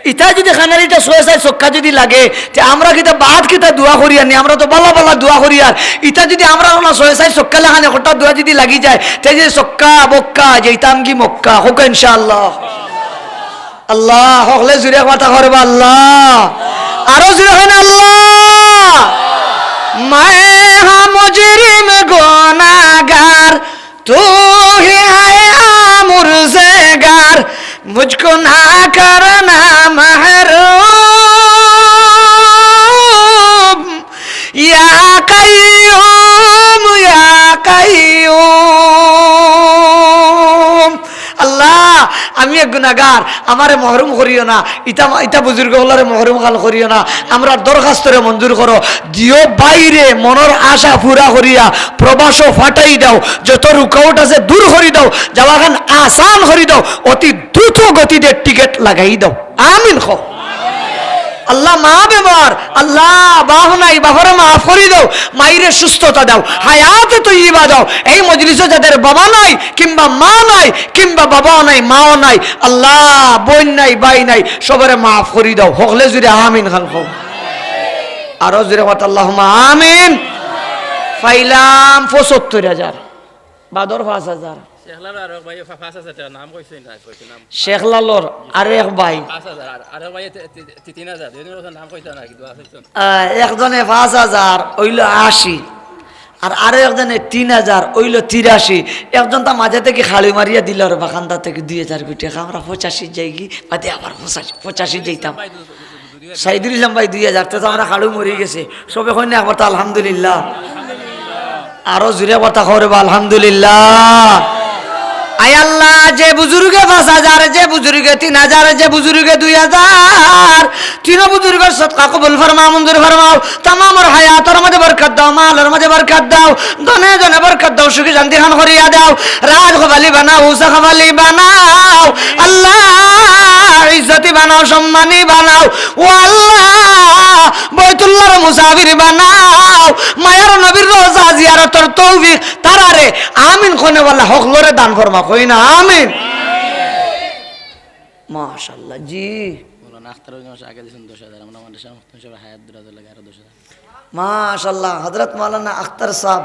ইতা যদি খানার ইটা ছয় ছয় ছক্কা যদি লাগে, তে আমরা কিতা বাদ কিতা দোয়া করিয়ার নি? আমরা তো বালা বালা দোয়া করিয়ার। ইতা যদি আমরা না ছয় ছয় ছক্কা লাখান একটা দোয়া যদি লাগি যায়, তে যে ছক্কা, বক্কা, যেতাম কি মক্কা, হোক ইনশাআল্লাহ। আল্লাহ, হকলে জুরে কথা করবা আল্লাহ। আরো জুরে কইন আল্লাহ। میں ہاں مجرم گناہگار، تو ہی ہے آمرزگار، مجھ کو نہ کرنا محروم، یا قیوم، یا قیوم۔ আল্লাহ, আমি এক গুনাহগার, আমারে মহরুম করিও না, ইতা, ইতা বুজুর্গ অকলরে মহরুম খান করিও না, আমরার দরখাস্তরে মঞ্জুর করো, দিও বাইরে মনর আশা পুরা করিয়া, প্রবাসও ফাটাই দাও, যত রুকাওট আছে দূর করি দাও, যাওয়াখান আসান করি দাও, অতি দ্রুত গতিতে টিকিট লাগাই দাও। আমিন কও। আল্লাহ, মা বেমার, আল্লাহ, বাপ নাই, বাপরে মাফ করি দাও, মাইরে সুস্থতা দাও, হায়াতে তৈয়বা দাও। এই মজলিসে যাদের বাবা নাই, কিংবা মা নাই, কিংবা বাবাও নাই, মাও নাই, আল্লাহ, বইন নাই, ভাই নাই, সবরে মাফ করি দাও। হকলে জুরে আমিন খান কও। আরো জুরে কও, আল্লাহুম্মা আমিন। পাইলাম পঁচাত্তর হাজার, বাদর পাঁচ হাজার। শেখলালর আরো এক ভাই পা-, পাঁচ হাজার টাকা নাম কইছে না, কইছে নাম। শেখলালর আরো এক ভাই। পাঁচ হাজার, আর, আরো ভাই তি-, তি-, তি-, তিন হাজার, দুই দিন বছর নাম কইছে না, কিন্তু আছে তো। আহ, একজনে পাঁচ হাজার, অইলো আশি। আর আরো একজনে তিন হাজার, অইলো তিরাশি। একজন তা মাঝে থাকি খালি মারিয়া দিল আর বাখান্দা থাকি দুই হাজার কোটি টাকা, আমরা পঁচাশি যাইগি, বাদে আবার পঁচাশি, পঁচাশি যাইতাম। সাইদুল ইসলাম ভাই দুই হাজার, তে তো আমরা খালু মরি গেছে। সবে কইন না একবার তো আলহামদুলিল্লাহ। আরো জুরে কথা কও রে বা আলহামদুলিল্লাহ। আয় আল্লাহ, যে বুজুর্গে পাঁচ হাজার, যে বুজুর্গে তিন হাজার, যে বুজুর্গে দুই হাজার, তিনো বুজুর্গর সদকা কবুল ফরমাও, মঞ্জুর ফরমাও। তামামর হায়াতর মাঝে বরকত দাও, মালর মাঝে বরকত দাও, ধনে জনে বরকত দাও, সুখী শান্তি খান করিয়া দাও। রাজ কবালি বানাও, উষা কবালি বানাও। আল্লাহ, ইজ্জতি বানাও, সম্মানী বানাও। ও আল্লাহ, বৈতুল্লাহর মুসাফির বানাও। মায়ার নবীর রওজা জিয়ারতর তৌফিক তারারে। আমিন কওনে ওয়ালা হকলরে দান ফরমা, কই না আমিন। মাশাআল্লাহ, জি। মৌলানা আখতার উদ্দিন মাসে আগে দিয়েছেন দশ হাজার, আমরা মাদ্রাসা মুক্ত হিসাবে হায়াত দুরাজ লাগে আরো দশ হাজার। মাশাআল্লাহ, হযরত মাওলানা আখতার সাহেব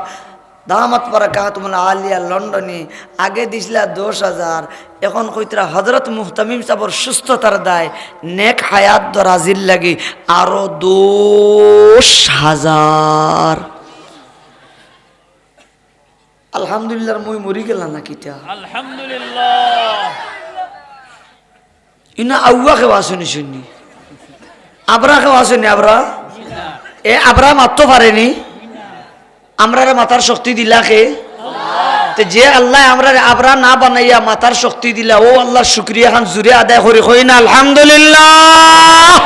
দামাত বারাকাতুহুমুল আলিয়া লন্ডনি আগে দিছলা দশ হাজার, এখন কইতরা হযরত মুহতামিম সাবর সুস্থতার দায় নেক হায়াত দরাজির লাগি আরো দশ হাজার। আলহামদুলিল্লাহর মই মরি গেলা না কিতা? আলহামদুলিল্লাহ। ইনা আউয়া কেউ আছইন নি? আবরা কেউ আছইন নি? আবরা? এ আবরা মাততো পারে নি? আমরারে মাতার শক্তি দিলা কে? তে যে আল্লায় আমরারে আবরা না বানাইয়া মাতার শক্তি দিলা, অউ আল্লার শুকরিয়া খান জুরে আদায় করি কই না আলহামদুলিল্লাহ।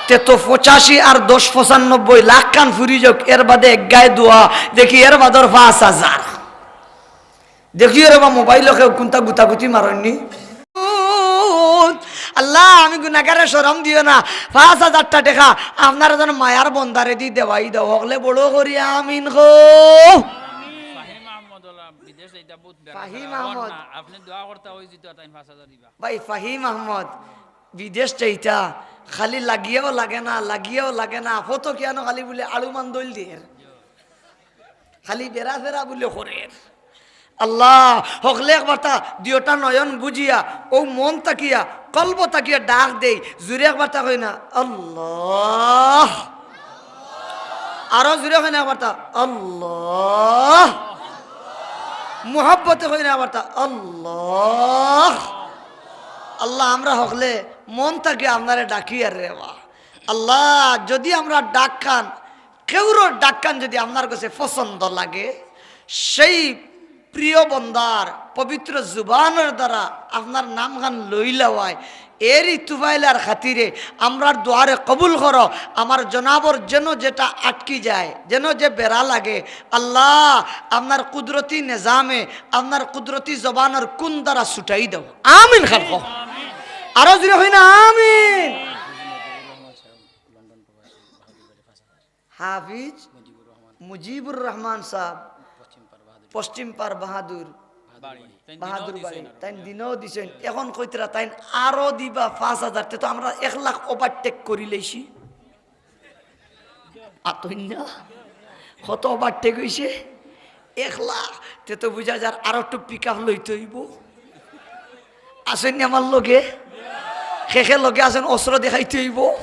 তে তো পঁচাশি আর দশ পঁচানব্বই লাখ খান ফুরি যাউক, এর বাদে এক গায়ে দোয়া দেখি, এর বাদর পাঁচ হাজার। দেখিও রে বা মোবাইলো কেউ কুনতা গুতাগুতি মারইন নি। আল্লাহ, আমি গুনাগারে শরম দিও না, পাঁচ হাজারটা টেকা আপনার যেন মায়ার বন্দারে দি দেওয়াই দেও, হকলে বড় করি আমিন কও। ফাহিম আহমদ ওলা বিদেশ যাইতা বহুত বেড়া ফাহিম বেড়া ওর আহমদ। না, আপনি দোয়া করতা ওই জিতো তাইন পাঁচ হাজার দিবা। ভাই ফাহিম আহমদ বিদেশ যাইতা, খালি লাগিয়াও লাগে না, লাগিয়াও লাগে না, ফটো কিয়ানো খালি বুলে আলু মান দইল দের। খালি বেড়া ফেরা বুলে করের। আল্লাহ, হকলে একবারতা দিওটা নয়ন বুজিয়া, অউ মন থাকিয়া, কলব থাকিয়া ডাক দেই, জুরে একবারতা কই না, আল্লাহ। আরো জুরে কই না একবারতা, আল্লাহ। মুহাব্বতে কই না একবারতা, আল্লাহ। আল্লাহ, আমরা হকলে মন থাকিয়া আপনারে ডাকি আর রে বা। আল্লাহ, যদি আমরা ডাক খান কেউরর ডাক খান যদি আপনার কাছে পছন্দ লাগে, সেই প্রিয় বন্দার পবিত্র জুবানর দ্বারা আপনার নাম খান লইলাওয়ায়, এরই তুফাইলার খাতিরে আমরার দোয়ারে কবুল করো। আমার জনাবর যেন যেটা আটকি যায়, যেন যে বেড়া লাগে, আল্লাহ, আপনার কুদরতি নিজামে, আপনার কুদরতি জবানর কুন দ্বারা ছুটাই দেও। আমিন খান কও। আরো জুরে কই না, আমিন। হাফিজ মুজিবুর রহমান সাহেব, পশ্চিম পার বাহাদুর বাড়ি, তাইন দিনও বাহাদুর দিছইন বাড়ি, আর তাইন দিনও দিছইন। এখন কইতরা তাইন আরো দিবা পাঁচ হাজার, তে তো আমরা এক লাখ ওভারটেক করি লইছি। আতইন না? কত ওভারটেক অইছে? এক লাখ। তে তো বুঝা যার আরো একটু পিক আপ লইতে অইবো। আছইন নি আমার লগে? কে কে লগে আছইন, অস্ত্র দেখাইতে অইবো।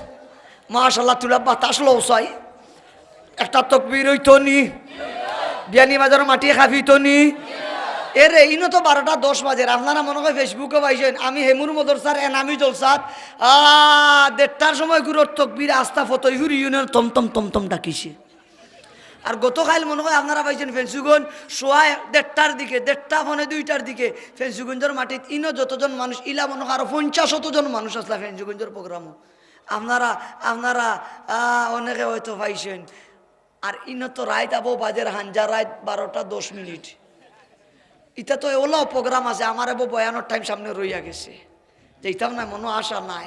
মাশাআল্লাহ, তুলা বাতাস লও চাই। একটা তকবীর অইতো নি? বিয়ানীবাজারর মাটি কাঁপিতো নি? এরে, ইনো তো বারোটা দশ বাজের। আপনারা মনো কয় Facebook-ও পাইছইন, আমি হেমুর মদরসার এনামি জলসাত, আ, দেড়টার সময় গুরুর তকবীর আস্তা ফতইহুর ইউনিয়ন থমথম থমথম ডাকিছে। আর গতকাইল মনো কয় আপনারা পাইছইন ফেঞ্চুগঞ্জ সোয়া দেড়টার দিকে, দেড়টা পৌনে দুইটার দিকে ফেঞ্চুগঞ্জর মাটিত ইনো যতজন মানুষ, ইলা মনো কয় আরো পঞ্চাশ শতজন মানুষ আছলা ফেঞ্চুগঞ্জর প্রোগ্রামো। আপনারা, আপনারা, আ, অনেকে অয়তো পাইছইন। আর ইনো তো রাইত আবো বাজের হাঞ্জা রাইত বারোটা দশ মিনিট। ইতা তো এওলাও প্রোগ্রাম আছে, আমার এবো বয়ানর টাইম সামনে রইয়া গেছে। যাইতাম না, মনো আশা নাই।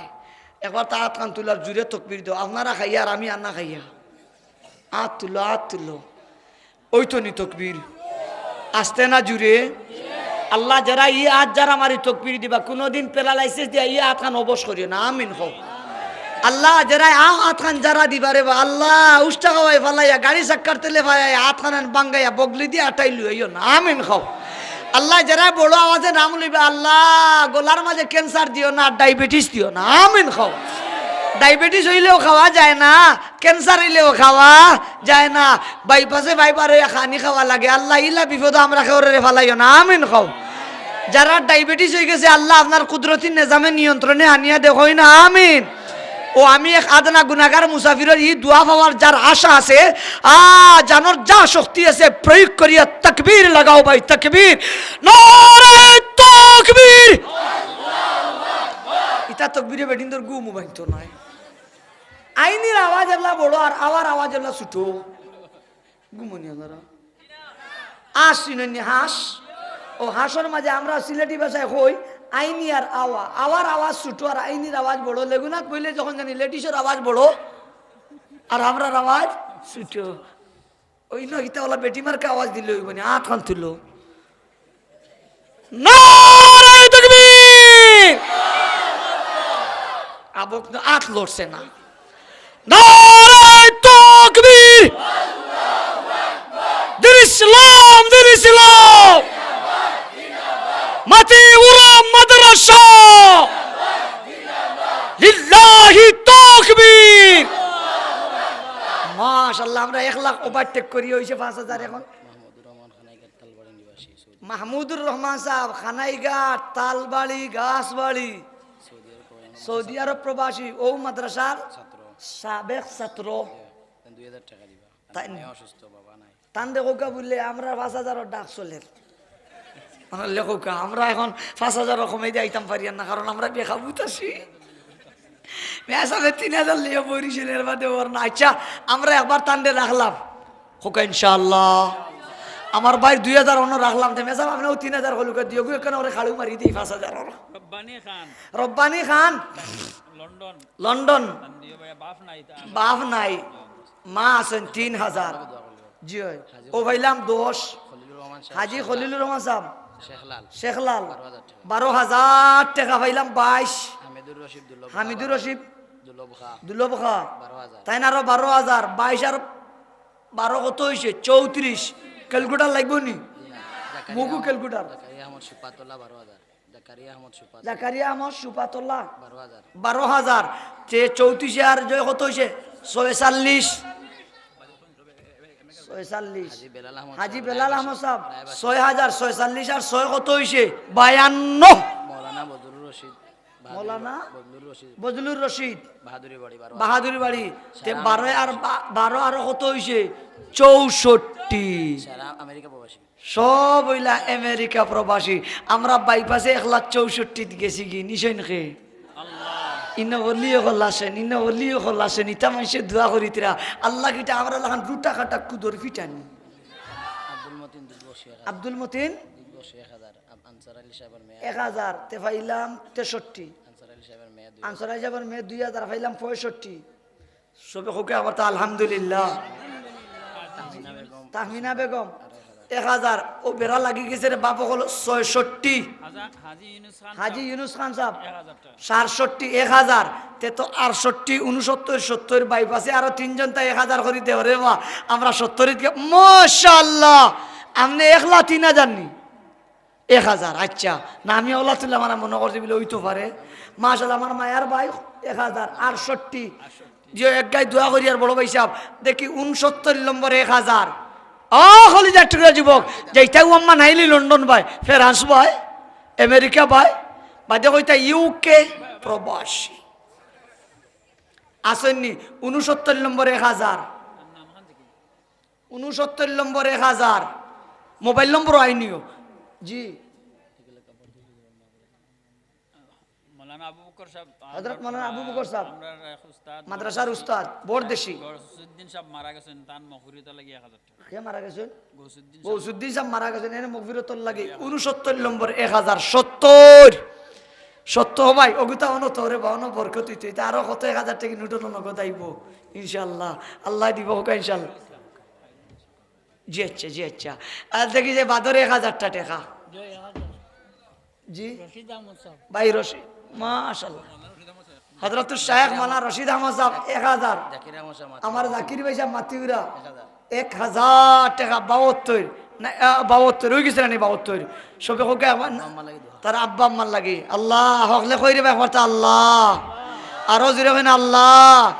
একবারতা আত খান তুলার জুরে তকবীর দেও, আপনারা খাইয়া আর আমি আর না খাইয়া। আত তুলো, আত তুলো। অইতো নি তকবীর? আস্তে না জুরে? আল্লাহ, যেরা ই আত যারা মারি তকবীর দিবা, কুনুদিন প্যারালাইসিস দিয়া ই আত খান অবশ করিও না। আমিন কও। আল্লাহ, যেরা আ আত খান যারা দিবা রে বা, আল্লাহ, উষ্টা খাওয়াই ফালাইয়া, গাড়ি চাক্কার তেলে ফালাইয়া, আত খান ভাঙ্গাইয়া, বগলি দিয়া আটাই লইও না। আমিন কও। আল্লাহ, যেরা বড় আওয়াজে নাম লইবা, আল্লাহ, গলার মাঝে ক্যান্সার দিও না, ডায়াবেটিস দিও না। আমিন কও। ডায়াবেটিস অইলেও খাওয়া যায় না, ক্যান্সার অইলেও খাওয়া যায় না। বাইপাসে বাইবার অইয়া খানি খাওয়া লাগে। আল্লাহ, ইলা বিপদো আমরা কেউরে ফালাইও না। আমিন কও। যারা ডায়াবেটিস অইগেছে, আল্লাহ, আপনার কুদরতি নিজামে নিয়ন্ত্রণে আনিয়া দেখইন না। আমিন। ও, আমি এক আদনা গুনাগার মুসাফিরর ই দোয়া পাওয়ার যার আশা আছে, আ, জানর যা শক্তি আছে, প্রয়োগ করিয়া তকবীর লাগাও ভাই, তকবীর। নারায়ে তকবীর। ইতা তকবীরে বেটিন্তর ঘুম ভাঙতো নায়। আইনির আওয়াজ এবলা বড় আর আওয়ার আওয়াজ এবলা ছোট। ঘুমো নি আপনারা? আশ চিনইন নি, হাঁস? ও, হাঁসর মাঝে আমরা সিলেটি ভাষায় কই আইনি আর আওয়া। আওয়ার আওয়াজ ছোট আর আইনির আওয়াজ বড়। লেগুনাত বইলে যখন জানি লেডিসর আওয়াজ বড় আর আমরার আওয়াজ ছোট। অইন কিতা অলা বেটি মার্কা আওয়াজ দিলে অইবো নি? আত খান তুলো। নারায়ে তাকবীর! আবক না, আত লড়ছে না। নারায়ে তাকবীর! আল্লাহু আকবার! ইসলাম, দিন ইসলাম। মাতিউরা মাদ্রাসা। লিল্লাহি তাকবীর। মাশাআল্লাহ, আমরা এক লাখ overtake করি, অইছে পাঁচ হাজার এখন। মাহমুদুর রহমান খানাইঘাট তালবাড়ি নিবাসী, সৌদি। মাহমুদুর রহমান সাহেব, খানাইঘাট, তালবাড়ি, গাছবাড়ি, সৌদি আরব প্রবাসী। সৌদি আরব প্রবাসী, অউ মাদ্রাসার ছাত্র। সাবেক ছাত্র। দুই হাজার টাকা দিবা। তাই তাই না? অসুস্থ, বাবা নাই। তান দেখউক্কা বুললে আমরা পাঁচ হাজারর ডাক চলের। মানে লেখউক্কা, আমরা এখন পাঁচ হাজারর কমে দিয়া আইতাম পারিয়ার না, কারণ আমরা বেকাবুত আছি। মেসাবে তিন হাজার লইয়া বইরিছেন, এর বাদে অর না। আচ্ছা, আমরা একবার তানরে রাখলাম। কউক্কা ইনশাআল্লাহ। আমার ভাইর দুই হাজার অনো রাখলাম, তে মেসাব আপনেও তিন হাজার কউক্কা দিও, অউ একখান অরে খাড়ু মারি দেই পাঁচ হাজার অনো। রব্বানী খান। রব্বানী খান। লন্ডন। লন্ডন। তান দিও ভাইয়া, বাফ নাই, তা বাফ নাই। মা আছইন তিন হাজার। জি অয়। অউ পাইলাম দশ। খলিলুর রহমান সাহেব, হাজি শেখলাল। খলিলুর রহমান সাহেব। শেখলাল। শেখলাল। বারো হাজার টাকা। বারো হাজার টাকা পাইলাম বাইশ। হামিদুর রশিদ দুর্লভ খা। হামিদুর রশিদ দুর্লভ খা। দুর্লভ খা। বারো হাজার। তাইন আরো বারো হাজার। বাইশ আর বারো কত অইছে? চৌত্রিশ। Calculator লাগবো নি? জি না। জাকারিয়া মগু আহমদ, calculator। জাকারিয়া আহমদ সুপাতলা বারো হাজার। জাকারিয়া আহমদ সুপাতলা। জাকারিয়া আহমদ সুপাতলা। বারো হাজার। বারো হাজার। তে চৌত্রিশ আর জয় কত অইছে? ছয়চল্লিশ। ছয়চল্লিশ। হাজি বেলাল আহমদ হাজি সাহেব, বেলাল আহমদ সাহেব, রায়বাসী। ছয় হাজার। ছয়চল্লিশ আর ছয় কত অইছে? বায়ান্ন। মৌলানা বদলুর রশিদ, বাহাদুরি মৌলানা বা-, বদলুর রশিদ। বদলুর রশিদ। বাহাদুরি বাড়ি, বারো হাজার। বাহাদুরি বাড়ি। তে সারা বারো আর আমেরিকা বা-, বারো আরো কত অইছে? চৌষট্টি। সারা আমেরিকা প্রবাসী। সব অইলা আমেরিকা প্রবাসী। আমরা বাইপাসে এক লাখ চৌষট্টিত গেছি গি, নিছইন কে? আল্লাহ। ইনো অলি অকল আছইন, ইনো অলি অকল আছইন, ইতা মানষে দোয়া করিতরা। আল্লাহ কিতা আমরা লাখান রুটা কাটা কুদর ফিটানি। আব্দুল মতিন দিবসে এক হাজার। আব্দুল মতিন? দিবসে এক হাজার। আব-, আনসার আলী সাহেবের মেয়ে। এক হাজার, তে পাইলাম তেষট্টি। আনসার আলী সাহেবের মেয়ে দুই হাজার। আনসার আলী সাহেবের মেয়ে দুই হাজার, পাইলাম পঁয়ষট্টি। সবে কউক্কা আবার তা আলহামদুলিল্লাহ। তাহমিনা বেগম। তাহমিনা বেগম, এক হাজার। অউ বেড়া লাগি গেছে রে বাপ অকল, ছয়ষট্টি। হাজা-, হাজি ইউনুস খান হাজি সাহেব। ইউনুস খান সাহেব, এক হাজার টাকা। সাতষট্টি, এক হাজার। তে তো আটষট্টি, ঊনসত্তর, সত্তর বাইপাসে আরো তিনজন তাই এক হাজার করি দেও রে বা। আমরা সত্তর ইতকে, মাশাআল্লাহ, আপনে একলা তিন হাজার নি? এক হাজার, আচ্ছা। না, আমি অলা তুললে আমার মনো করছি বুলে অইতো পারে। মাশাআল্লাহ, আমার মায়ার ভাই এক হাজার, আটষট্টি। যে এক গাই দোয়া করি আর বড় ভাই সাহেব, দেখি ঊনসত্তর নম্বর এক হাজার। ও কলিজার টুকরা যুবক, যেইটাও আম্মা নাইলি লন্ডন ভাই, ফ্রান্স ভাই, আমেরিকা ভাই, বাদে কইতা ইউকে প্রবাসী। আছইন নি, ঊনসত্তর নম্বর এক হাজার। ঊনসত্তর নম্বর এক হাজার। মোবাইল নম্বর আইনিও। জি। মৌলানা আবু বকর সাহেব, হযরত মৌলানা আবু বকর সাহেব। আমরার এক উস্তাদ, মাদ্রাসার উস্তাদ, বড়দেশি। গৌসুদ্দিন সাহেব মারা গেছইন, তান মগফিরতর লাগি এক হাজার টাকা। কে মারা গেছইন? গৌসুদ্দিন সাহেব। গৌসুদ্দিন সাহেব মারা গেছইন, এর মগফিরতর লাগি ঊনসত্তর নম্বর এক হাজার। সত্তর। সত্য ভাই, অগুতা অনো তোরে বা অনো বরকত অইতো। ইতা আরো কত এক হাজার টাকা নোট অইলো নগদ আইবো, ইনশাআল্লাহ। আল্লায় দিবো কউক্কা, ইনশাআল্লাহ। জি আচ্ছা, জি আচ্ছা। আর দেখি যে বাদর এক হাজার টা টাকা। জি। রশিদ আহমদ সাহেব। ভাই রশিদ, মাশাআল্লাহ। হযরতুল শায়েখ মাওলানা রশিদ আহমদ সাহেব, এক হাজার। জাকির আহমদ সাহেব, আমার জাকির ভাই সাহেব, মাতিউরা। এক হাজার। এক হাজার টাকা, বাহাত্তর। না, আহ, বাহাত্তর, অই গেছে না নি বাহাত্তর? সবে কউক্কা আমার না, আম্মার লাগি দোয়া। তার আব্বা আম্মার লাগি। আল্লাহ, হকলে কইরে ভাই, কইতা আল্লাহ। আরো জোরে কইন আল্লাহ।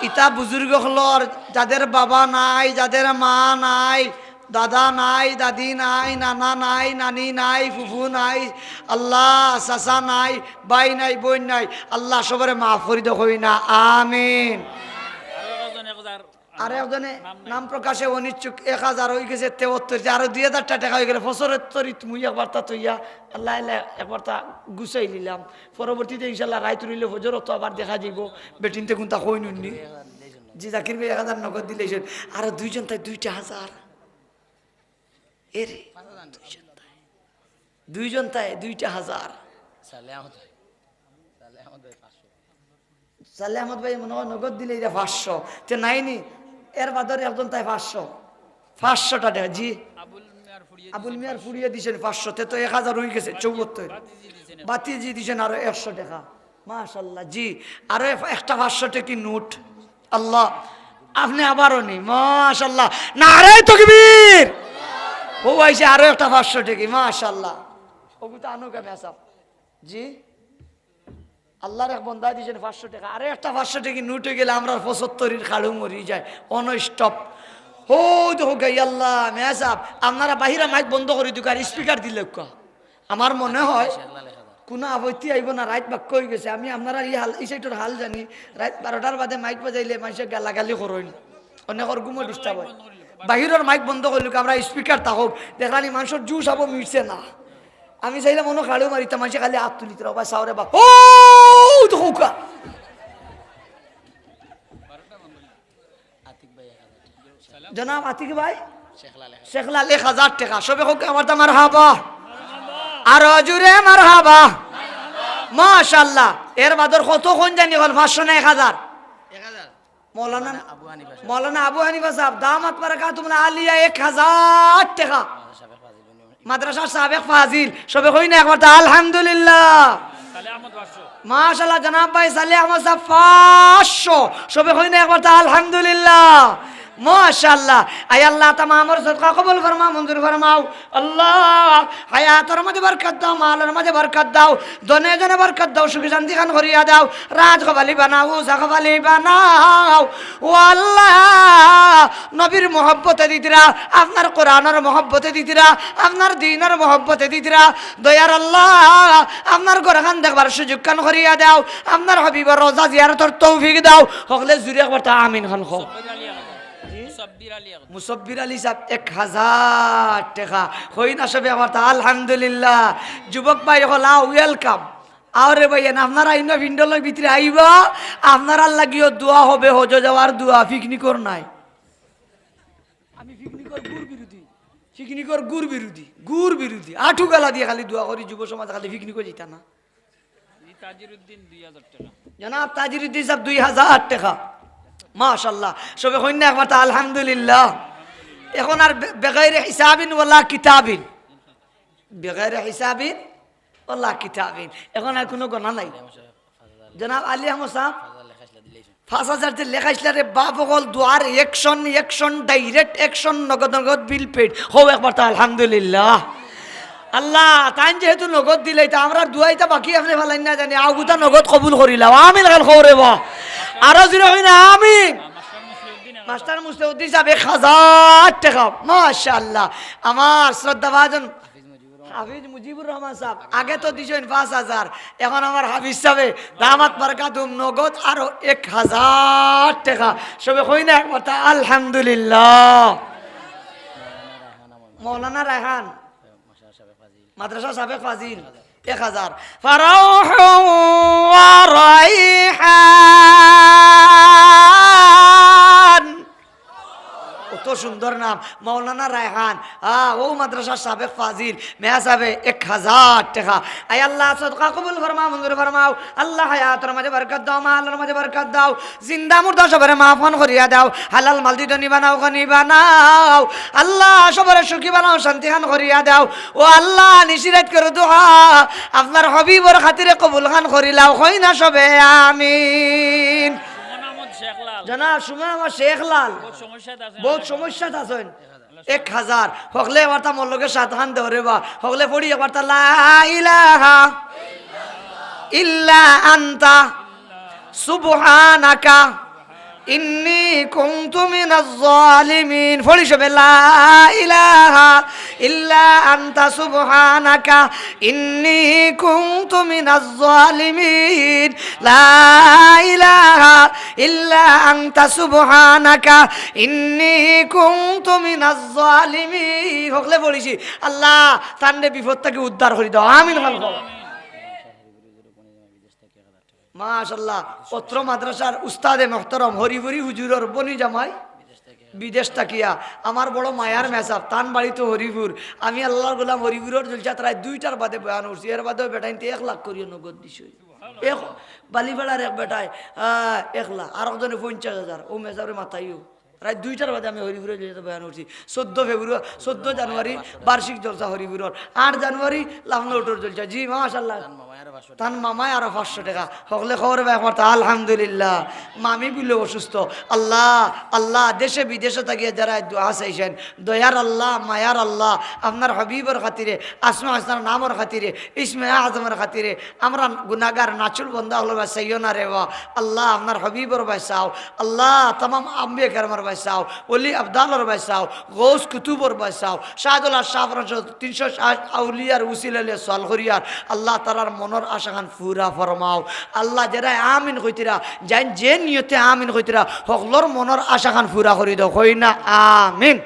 ইতা বুজুর্গ অকলর, যাদের বাবা নাই, যাদের মা নাই, দাদা নাই, দাদি নাই, নানা নাই, নানি নাই, ফুফু নাই, আল্লাহ, চাচা নাই, ভাই নাই, বইন নাই, আল্লাহ সবরে মাফ করি দেও, কই না আমিন। আরো একজন এক হাজার, আর একজনে নাম নাই। নাম প্রকাশে অনিচ্ছুক, এক হাজার অই গেছে তেহত্তর, যে আরো দুই হাজার টা টাকা অই গেলে ফসরের তরিত মুই একবার তা তৈয়া, আল্লাহ আল্লাহ একবার তা গুছাই নিলাম। পরবর্তীতে ইনশাআল্লাহ রাইত রইলে ফজর অতো আবার দেখা যাইব, বেটিন্তে কুন্তা কই নুননি। জি জাকির ভাই এক হাজার নগদ দিলে, আরো দুইজন তাই দুইটা হাজার। এরে, দুইজন তাই, দুইজন তাই, দুইটা হাজার। সালে আহমদ ভাই, সালে আহমদ ভাই পাঁচশো। সালে আহমদ ভাই মনে হয় নগদ দিলে ইটা পাঁচশো। তে নাইনি, এর বাদর একজন তাই পাঁচশো। পাঁচশো টা দেয়, জি। আবুল মিয়ার ফুড়িয়ে আবুল দিছেন মিয়ার পাঁচশো। ফুড়িয়ে দিছেন পাঁচশো, তে তো এক হাজার অই গেছে, বাতি-, চৌহাত্তর। বাতিজি দিছেন একশো। বাতিজি দিছেন আরো একশো টাকা। মাশাআল্লাহ, জি, আরো এফ-, একটা পাঁচশো টেকি নোট। আল্লাহ, আপনে আবারও নি, মাশাআল্লাহ, নারায়ে তাকবীর। ও আইছে আরো একটা পাঁচশো টেকি, মাশাআল্লাহ। ওগুতা আনুকা মেসাব। জি, আল্লাহর এক বন্দা দিছেন পাঁচশো টেকা, আরো একটা পাঁচশো টেকি নোট অইগেলে আমরার পঁচাত্তরির খাড়ু মরি যায়, অন স্টপ। ও দেখো গাই আল্লাহ, মেসাব, আপনারা বাহিরা মাইক বন্ধ করি দিউক্কা আর স্পিকার দিলাউক্কা। আমার মনে হয় কুনু আপত্তি আইবো না, রাইত বাক্কা অইগেছে। আমি আপনারার ই হাল, ই সাইডর হাল জানি, রাইত বারোটার বাদে মাইক বাজাইলে মানষে গালাগালি করইন, অনেকর ঘুমও ডিস্টার্ব অয়। বাহিরর মাইক বন্ধ করিলাউক্কা, আমরার স্পিকার থাকউক, দেখরানি মানষর জুশ আবো মিটছে না। আমি চাইলাম অনো খাড়ু মারিতাম, মানষে খালি আত তুলিতরা, বা সাওরে বা, ও তো কউক্কা। জনাব আতিক ভাই, শেখলাল এক হাজার টেকা। সবে কউক্কা আবার তো মারহাবা। আরো জুরে মারহাবা। মাশাআল্লাহ। এর বাদর কত কইন জানি অকল, পাঁচশো না এক হাজার? মৌলানা, মৌলানা আবু হানিফা সাহেব, দামাত বারাকাতুহুমুল আলিয়া, এক হাজার টেকা। মাদ্রাসার সাবেক ফাজিল, সবে কইন না একবার তা আলহামদুলিল্লাহ। মাশাআল্লাহ, জনাব ভাই সালে আহমদ সাহেব পাঁচশো, সবে কইন না একবার তা আলহামদুলিল্লাহ। মাশাআল্লাহ। আয় আল্লাহ, তামামর সদকা কবুল ফরমা, মঞ্জুর ফরমাও। আল্লাহ, হায়াতর মাঝে বরকত দাও, মালর মাঝে বরকত দাও, ধনে জনে বরকত দাও, সুখী শান্তি খান করিয়া দাও, রাজ কপালি বানাও, উজা কপালি বানাও। ও আল্লাহ, নবীর মহব্বতে দিতরা, আপনার কোরআনর মহব্বতে দিতরা, আপনার দ্বীনর মহব্বতে দিতরা। দয়ার আল্লাহ, আপনার ঘর খান দেখবার সুযোগ খান করিয়া দাও, আপনার হাবিবর রওজা জিয়ারতর তৌফিক দাও। হকলে জুরে একবার তা আমিন খান কও। মুসব্বির আলী সাহেব এক হাজার টেকা। কইন না সবে একবার তা আলহামদুলিল্লাহ। যুবক ভাই অকল আও, ওয়েলকাম। আও রে ভাইয়াইন, আপনারা ইনো পিন্ডলর ভিতরে আইবা, আপনারার লাগিও দোয়া হবে, হজ যাওয়ার দোয়া, পিকনিকর নায়। আমি পিকনিকর গুড় বিরোধী, পিকনিকর গুড় বিরোধী, গুড় বিরোধী। আটু গালা দিয়া খালি দোয়া করি, যুব সমাজ খালি পিকনিকো যাইতা না। জনাব তাজিরুদ্দিন সাহেব দুই হাজার টেকা। মাশাআল্লাহ। সবে কইন না একবার তা আলহামদুলিল্লাহ। এখন আর বে-, বেগাইরে হিসাবিন ওয়ালা কিতাবিন। বেগাইরে হিসাবিন ওয়ালা কিতাবিন। এখন আর কুনু গনা নাই। জনাব আলী আহমদ সাহেব পাঁচ হাজার যে লেখাইছলা রে বাপ অকল, দোয়ার action, action, direct action, নগদ নগদ বিল পেইড। কও একবার তা আলহামদুলিল্লাহ। আল্লাহ, তাইন যেহেতু নগদ দিলাইতা, আমরার দোয়াইতা বাকি আপনে ফালাইন না জানি, আগুতা নগদ কবুল করিলাও। আমিন খান কও রে বা। আরো জুরে কইন না, আমিন। মাস্টার মুসলিউদ্দিন সাহেব এক হাজার টেকা। মাশাআল্লাহ। আমার শ্রদ্ধাভাজন হাফিজ মুজিবুর রহমান সাহেব, আগে তো দিছইন পাঁচ হাজার, এখন আমার হাফিজ সাহেবে দামাত বারাকাতুহুম নগদ আরো এক হাজার টেকা। সবে কইন না একবার তা আলহামদুলিল্লাহ। মৌলানা রায়হান, মাদ্রাসা সাবেক ফাজিল, এক হাজার। ফারাউহুন ওয়া রায়হান। কত সুন্দর নাম, মাওলানা রায়হান। আ, অউ মাদ্রাসার সাবেক ফাজিল, মেয়া সাবে এক হাজার টেকা। আয় আল্লাহ, সদকা কবুল ফরমাও, মঞ্জুর ফরমাও। আল্লাহ, হায়াতর মাঝে বরকত দাও, মালর মাঝে বরকত দাও, জিন্দা মুর্দা সবরে মাফ খান করিয়া দাও, হালাল মাল দি ধনী বানাও, গনি বানাও। আল্লাহ, সবরে সুখী বানাও, শান্তি খান করিয়া দাও। ও আল্লাহ, নিশি রাইত করু দোয়া, আপনার হাবিবর খাতিরে কবুল খান করিলাও, কইন না সবে আমিন। সুমন আহমদ শেখলাল। জনাব সুমন আহমদ শেখলাল। বহুত সমস্যাত আছইন। বহুত সমস্যাত আছইন। এক হাজার। হকলে একবার তা মোর লগে সাত খান দেও রে বা। হকলে পড়ি একবার তা লা ইলাহা ইল্লা আনতা সুবহানাকা ইন্নী কুনতু মিনাজ জালিমিন। পড়ি সবে লা ইলাহা ইল্লা আনতা সুবহানাকা ইন্নী কুনতু মিনাজ জালিমিন। লা ইলাহা ইল্লা আনতা সুবহানাকা ইন্নী কুনতু মিনাজ জালিমিন। হকলে পড়িছি, আল্লাহ, তানরে বিপদ থাকি উদ্ধার করি দাও। আমিন খান কও। মাশাআল্লাহ, অত্র মাদ্রাসার উস্তাদে মুহতারাম হরিপুরি হুজুরর বনি জামাই বিদেশ থাকিয়া, আমার বড় মায়ার মেসাব, তান বাড়ি তো হরিপুর। আমি আল্লাহর গোলাম হরিপুরর জলসাত রাইত দুইটার বাদে বয়ান করছি, এর বাদেও বেটাইন্তে এক লাখ করিয়া নগদ দিছে। এক বালিপাড়ার এক বেটায়, আহ, এক লাখ, আরক জনে পঞ্চাশ হাজার, অউ মেসাবরে মাতাইও। রাইত দুইটার বাদে আমি হরিপুরর জলসাত বয়ান করছি। চৌদ্দ ফেব্রুয়ারি, চৌদ্দ জানুয়ারি বার্ষিক জলসা হরিপুরর, আট জানুয়ারি লাফনা উঠর জলসা। জি, মাশাআল্লাহ। তান মামায় আরো পাঁচশো টেকা। হকলে খবর পাই আমার তা আলহামদুলিল্লাহ। মামি বুলে অসুস্থ। আল্লাহ, আল্লাহ, দেশে বিদেশে থাকিয়া যারা দোয়া চাইছেন, দয়ার আল্লাহ, মায়ার আল্লাহ, আপনার হাবিবর খাতিরে, আসমা হাসনার নামর খাতিরে, ইসমে আজমর খাতিরে, আমরা গুনাগার নাচুল বন্দা অকলর বায় চাইও না রে বা। আল্লাহ, আপনার হাবিবর বায় চাও। আল্লাহ, তামাম আম্বিয়া কেরামর বায় চাও, ওলি আবদালর বায় চাও, গৌস কুতুবর বায় চাও, শাহজালাল শাহ ফরান সহ তিনশো ষাট আউলিয়ার উসিলা লইয়া সওয়াল করিয়ার, আল্লাহ তারার মনর আশাখান পুরা ফরমাও। আল্লাহ, যেরা আমিন কইতিরা, যেন যে নিয়তে আমিন কইতিরা, হকলর মনর আশাখান পুরা করি দেও, কই না আমিন।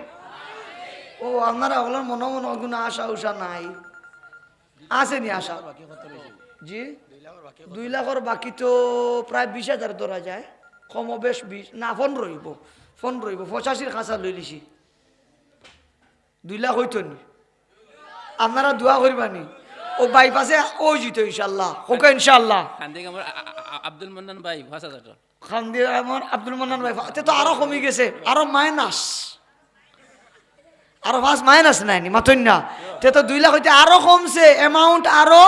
ও, আপনারা হকলর মনো মনো কুনু আশা উষা নাই? আছে নি আশা? জি? দুই লাখর বাকি তো প্রায় বিশ হাজার ধরা যায়, কম বেশ বিশ, না, পনেরো অইবো, পনেরো অইবো, পঁচাশির খাঁচা লইলিছি। দুই লাখ অইতো নি? আপনারা দোয়া করিবা নি? ও বাইপাসে ও জিতো ইনশাআল্লাহ, হোক ইনশাআল্লাহ। খান্দিক আমার আ-, আ-, আ-, আব্দুল মান্নান ভাই, পাঁচ হাজার টেকা। খান্দিক আমার আব্দুল মান্নান ভাই, তে তো আরো কমি গেছে, আরো মাইনাস। আরো পাঁচ মাইনাস নায়নি, মাতইন না। তে তো দুই লাখ অইতে আরো কমছে, amount আরো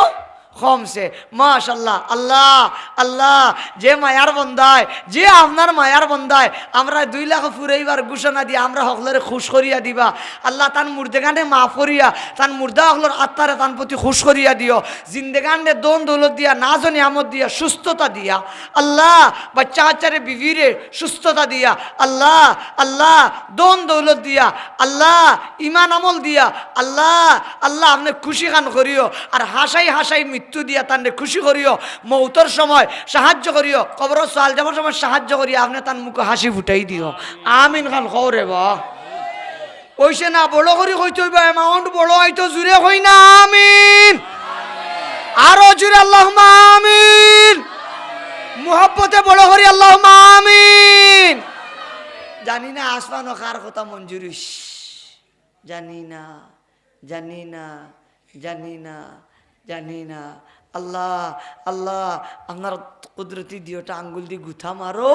কমছে। মাশাআল্লাহ, আল্লাহ, আল্লাহ, যে মায়ার বন্দায়, যে আপনার মায়ার বন্দায়, আমরা দুই লাখ ফুরাইবার ঘোষণা দিয়া আমরা হকলরে খুশ করিয়া দিবা। আল্লাহ, তান মুর্দেগানে মাফ করিয়া, তান মুর্দা হকলর আত্মারে তান প্রতি খুশ করিয়া দিও। জিন্দেগানে দন দৌলত দিয়া, নাজ নিয়ামত দিয়া, সুস্থতা দিয়া, আল্লাহ, বাচ্চা কাচ্চারে, বিবিরে সুস্থতা দিয়া, আল্লাহ, আল্লাহ, দন দৌলত দিয়া, আল্লাহ, ইমান আমল দিয়া, আল্লাহ, আল্লাহ, আপনে খুশি খান করিও। আর হাসাই হাসাই মৃত্যু দিয়া তানরে খুশি করিও। মৌতর সময় সাহায্য করিও, কবরো সওয়াল জবাবর সময় সাহায্য করিয়া আপনে তান মুখো হাসি ফুটাই দিও। আমিন খান কও রে বা। অইছে না, বড় করি কইতে অইবো, amount বড় অইতো, জুরে কই না আমিন। আরো জুরে আল্লাহুম্মা আমিন। মুহাব্বতে বড় করি আল্লাহুম্মা আমিন। জানি না আসমানো কার কথা মঞ্জুর অইছে। জানি না, জানি না, জানি না, জানি না। আল্লাহ, আল্লাহ, আপনার কুদরতি দুইটা আঙ্গুল দি গুথা মারো।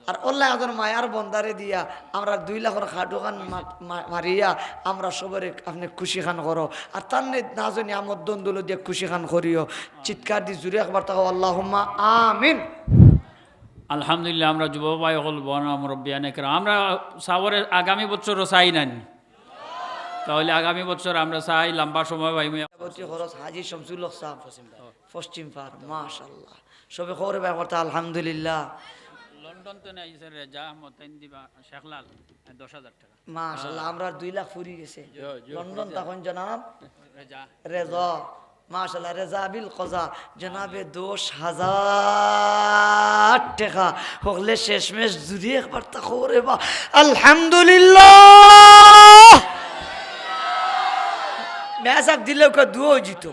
আর আল্লাহ, আপনার মায়ার বন্দারে দিয়া আমরা দুই লাখর খাটুখান মা-, মা-, মারিয়া আমরা সবরে আপনে খুশি খান করো। আর তানরে নাজ নিয়ামত দন দৌলত দিয়া খুশি খান করিও। চিৎকার দি জুরে একবার তাকাও, আল্লাহুম্মা আমিন। আলহামদুলিল্লাহ, আমরা যুবক ভাই অকল, বড় মুরব্বিয়ানে কেরাম, আমরা চাওরে আগামী বছরও চাই নানি। তাহলে আগামী বছর আমরা চাই লম্বা সময় ভাই মিয়া। সভাপতি খরচ হাজী শামসুল হক সাহেব, পশ্চিম পাড়, মাশাআল্লাহ। সবে খবরে ভাই করতে আলহামদুলিল্লাহ। লন্ডন তো নেই স্যার, রেজা আহমদ তাইন দিবা শেখলাল, দশ হাজার টেকা। মাশাআল্লাহ, হ্যাঁ। আমরা দুই লাখ ফুরি গেছে। জি, জি, লন্ডন ফুরি তখন যায়। জনাব রেজা। রেজা। মাশাআল্লাহ, রেজা বিল কজা, জনাবে দশ হাজার টেকা। হকলে শেষমেশ জুরে একবার তা খবরে বা আলহামদুলিল্লাহ। মেসাব দিলে ওকে দুও জিত,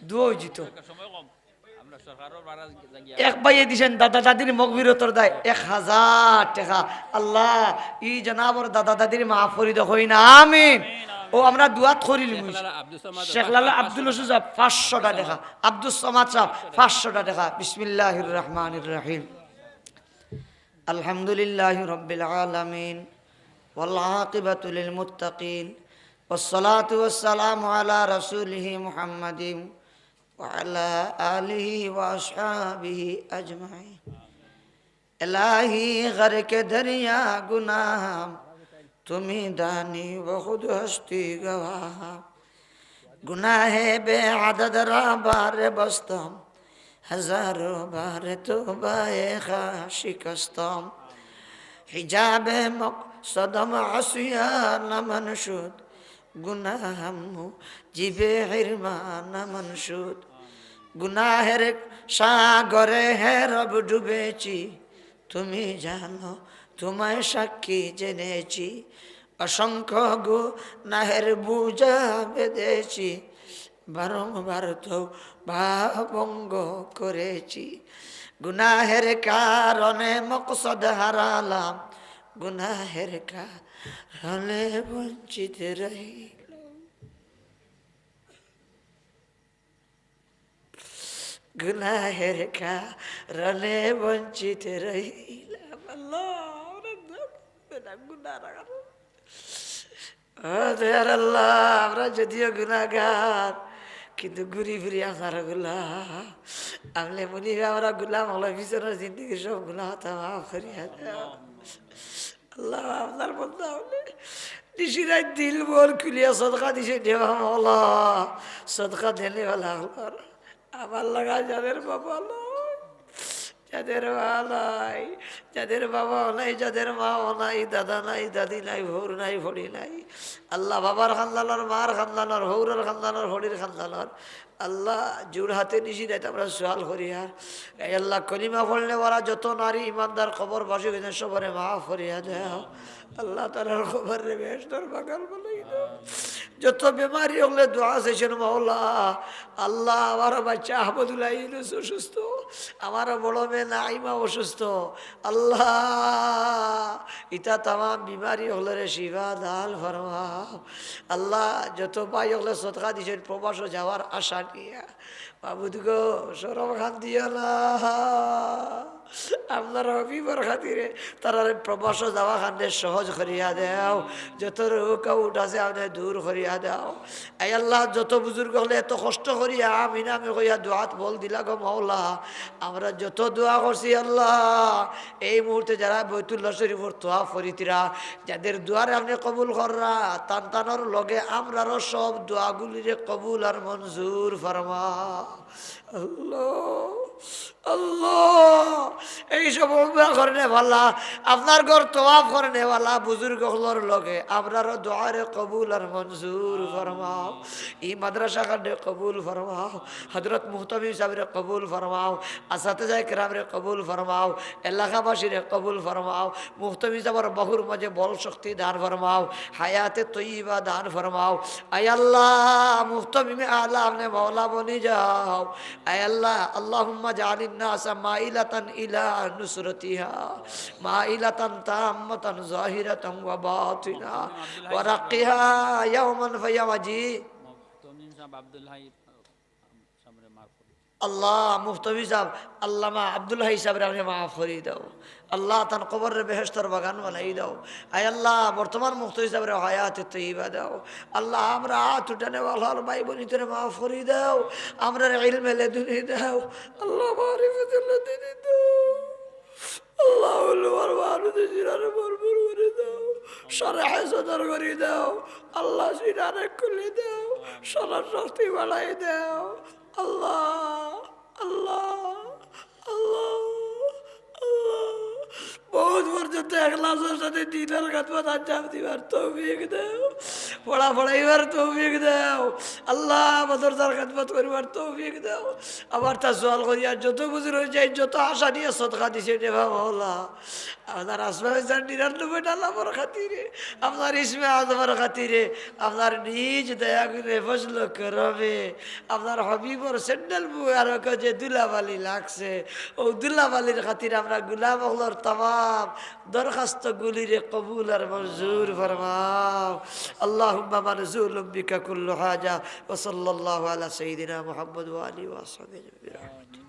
দুও জিত। এক ভাইয়ে দিছেন দাদা দাদির মগফিরতর দায় এক হাজার টেকা। আল্লাহ, ই জনাবর দাদা দাদির মাফ করি দেও, কই না আমিন। ও আমরা দোয়াত করিলিমু। শেখ লালা আব্দুল সামাদ শেখ লালা আব্দুল রশিদ সাহেব পাঁচশো টেকা। আব্দুস সামাদ সাহেব পাঁচশো টেকা। বিসমিল্লাহির রহমানির রহিম। আলহামদুলিল্লাহি রাব্বিল আলামিন। ওয়াল আকিবাতু লিল মুত্তাকিন। ওয়াস সালাতু ওয়াস সালামু আলা রাসূলিহি মুহাম্মাদিন ওয়া আলা আলিহি ওয়া আসহাবিহি আজমাইন। এলাহি গরকে দরিয়া গুনাহ, তুমি দানি ও খুদ হস্তি গওয়াহ। গুনাহে বে আদদ রা বারে বস্তম, হাজারো বারে তোবায়ে খা শিকস্তম। হিজাবে মকসদম আসিয়া না মনশুদ, গুনাহ মুজিবে হিরমান মনশুদ। গুনাহের সাগরে হে রব ডুবেছি, তুমি জানো তোমায় সাক্ষী জেনেছি। অসংখ্য গুনাহের বোঝা বেঁধেছি, বারংবার তওবা ভঙ্গ করেছি। গুনাহের কারণে মকসদ হারালাম, গুনাহের কারণে বঞ্চিত রইলাম। গুনাহের কারণে বঞ্চিত রইলাম। আল্লাহ, আমরা গুনার কারণে। ও দয়ার আল্লাহ, আমরা যদিও গুনাহগার, কিন্তু ঘুরি ফিরি আপনার গুলা, আপনে মুনিবে আমরা গুলাম অকলর পিছনর জিন্দেগির সব গুনা খাতা মাফ করিয়া দেও। আল্লাহ, আপনার বন্দা অকলে নিশি রাইত দিল মন খুলিয়া সদকা দিছে, দেওয়া মওলা, সদকা দেনেওয়ালা অকলর। আমার লাগা যাদের বাবা নাই, যাদের মা নাই, যাদের বাবাও নাই, যাদের মাও নাই, দাদা নাই, দাদি নাই, হউর নাই, ফড়ি নাই। আল্লাহ, বাবার খান্দানর, মার খান্দানর, হউরর খান্দানর, ফড়ির খান্দানর। আল্লাহ, জোড় হাতে নিশি রাইত আমরা সওয়াল করিয়ার। এই আল্লাহ, কলিমা পড়নেওয়ালা যত নারী ইমানদার কবরবাসী অইছইন, সবরে মাফ করিয়া দেও। আল্লাহ, তারার কবররে বেহেশতর বাগান বানাই দেও। যত বেমারি অকলে দোয়া চাইছইন মওলা, আল্লাহ, আমার বাচ্চা আহমদুল্লাহ ইউনুস অসুস্থ, আমার বড় মেয়ে নাইমা অসুস্থ, আল্লাহ, ইতা তামাম বেমারি অকলরে শিফা দান ফরমাও। আল্লাহ, যত ভাই অকলে সদকা দিছইন, প্রবাসো যাওয়ার আশা নিয়া, মাবুদ গো, শরম খান দিও না। আপনার হবিবর খাতিরে তারারে প্রবাসো যাওয়া খানরে সহজ করিয়া দেও। যত রোগ আউট আছে, আপনে দূর করিয়া দেও। এই আল্লাহ, যত বুজুর্গ অকলে এত কষ্ট করিয়া আমিন আমিন কইয়া দোয়াত বল দিলা গো মওলা, আমরা যত দোয়া করছি আল্লাহ, এই মুহূর্তে যারা বাইতুল্লাহ শরীফর তওয়াফ করিতরা, যাদের দোয়ারে আপনে কবুল কররা, তান তানর লগে আমরারও সব দোয়াগুলিরে কবুল আর মঞ্জুর ফরমাও। আল্লাহ, আল্লাহ, এই সব উমরা করনেওয়ালা, আপনার ঘর তওয়াফ করনেওয়ালা বুজুর্গ অকলর লগে আমরারও দোয়ারে কবুল আর মঞ্জুর ফরমাও। ই মাদ্রাসা খানরে কবুল ফরমাও, হযরত মুহতামিম সাহেবরে কবুল ফরমাও, আসাতিজা কেরামরে কবুল ফরমাও, এলাকাবাসীরে কবুল ফরমাও, মুহতামিম সাহেবর বাহুর মাঝে বল শক্তি দান ফরমাও, হায়াতে তৈয়বা দান ফরমাও। আয় আল্লাহ, মুহতামিমে আলা আপনে মওলা বনি যাও। আয় আল্লাহ, আল্লাহুম্মা জাআলিন নাসা মাইলাতান ইলা নুসরাতিহা, মাইলাতান তাম্মাতান জাহিরাতান ওয়া বাতিনা, ওয়া রাক্কিহা ইয়াওমান ফায়ামাজি। মুহতামিম সাহেব আব্দুল হাই সাহেবরে মাফ করি। আল্লাহ, মুহতামিম সাহেব, আল্লামা আব্দুল হাই সাহেবরে আপনে মাফ করি দেও। আল্লাহ, তান কবররে বেহেশতর বাগান বানাই দেও। আয় আল্লাহ, বর্তমান মুহতামিম সাহেবরে হায়াতে তৈয়বা দেও। আল্লাহ, আমরা আত উঠানেওয়ালা ভাই বইনতরে মাফ করি দেও। আমরারে ইলমে লেদুনি দেও। আল্লাহ, মারিফতে লেদুনি দেও। আল্লাহ, উলুমর বারুদে জিনারে ভরপুর করি দেও। শরহে সদর করি দেও। আল্লাহ, সিনারে খুলি দেও। শরহ শক্তি বাড়াই দেও। আল্লাহ, আল্লাহ, আল্লাহ, আল্লাহ। মউত পর্যন্ত ইখলাসর সাথে দ্বীনর খেদমত আঞ্জাম দিবার তৌফিক দেও। পড়া পড়াইবার তৌফিক দেও। আল্লাহ, মাদ্রাসার খেদমত করিবার তৌফিক দেও। আবার তা সওয়াল করিয়ার যত বুজুর্গ অইছইন, যত আশা নিয়া সদকা দিছইন, রে বাবা, আল্লাহ, আপনার আসমানে যার নিরানব্বই ডালামর খাতিরে, আপনার ইসমে আজমর খাতিরে, আপনার নিজ দয়া গুণে ফজল করমে, আপনার হাবিবর স্যান্ডেল মুবারকো যে ধুলাবালি লাগছে, অউ ধুলাবালির খাতিরে আমরা গুলাম অকলর তামাম দরখাস্তগুলিরে কবুল আর মঞ্জুর ফরমাও। আল্লাহুম্মা মানজুলুম বিকা কুল্লু হাজা। ওয়া সাল্লাল্লাহু আলা সাইয়্যিদিনা মুহাম্মদ ওয়া আলিহি ওয়া সাহবিহি আজমাইন।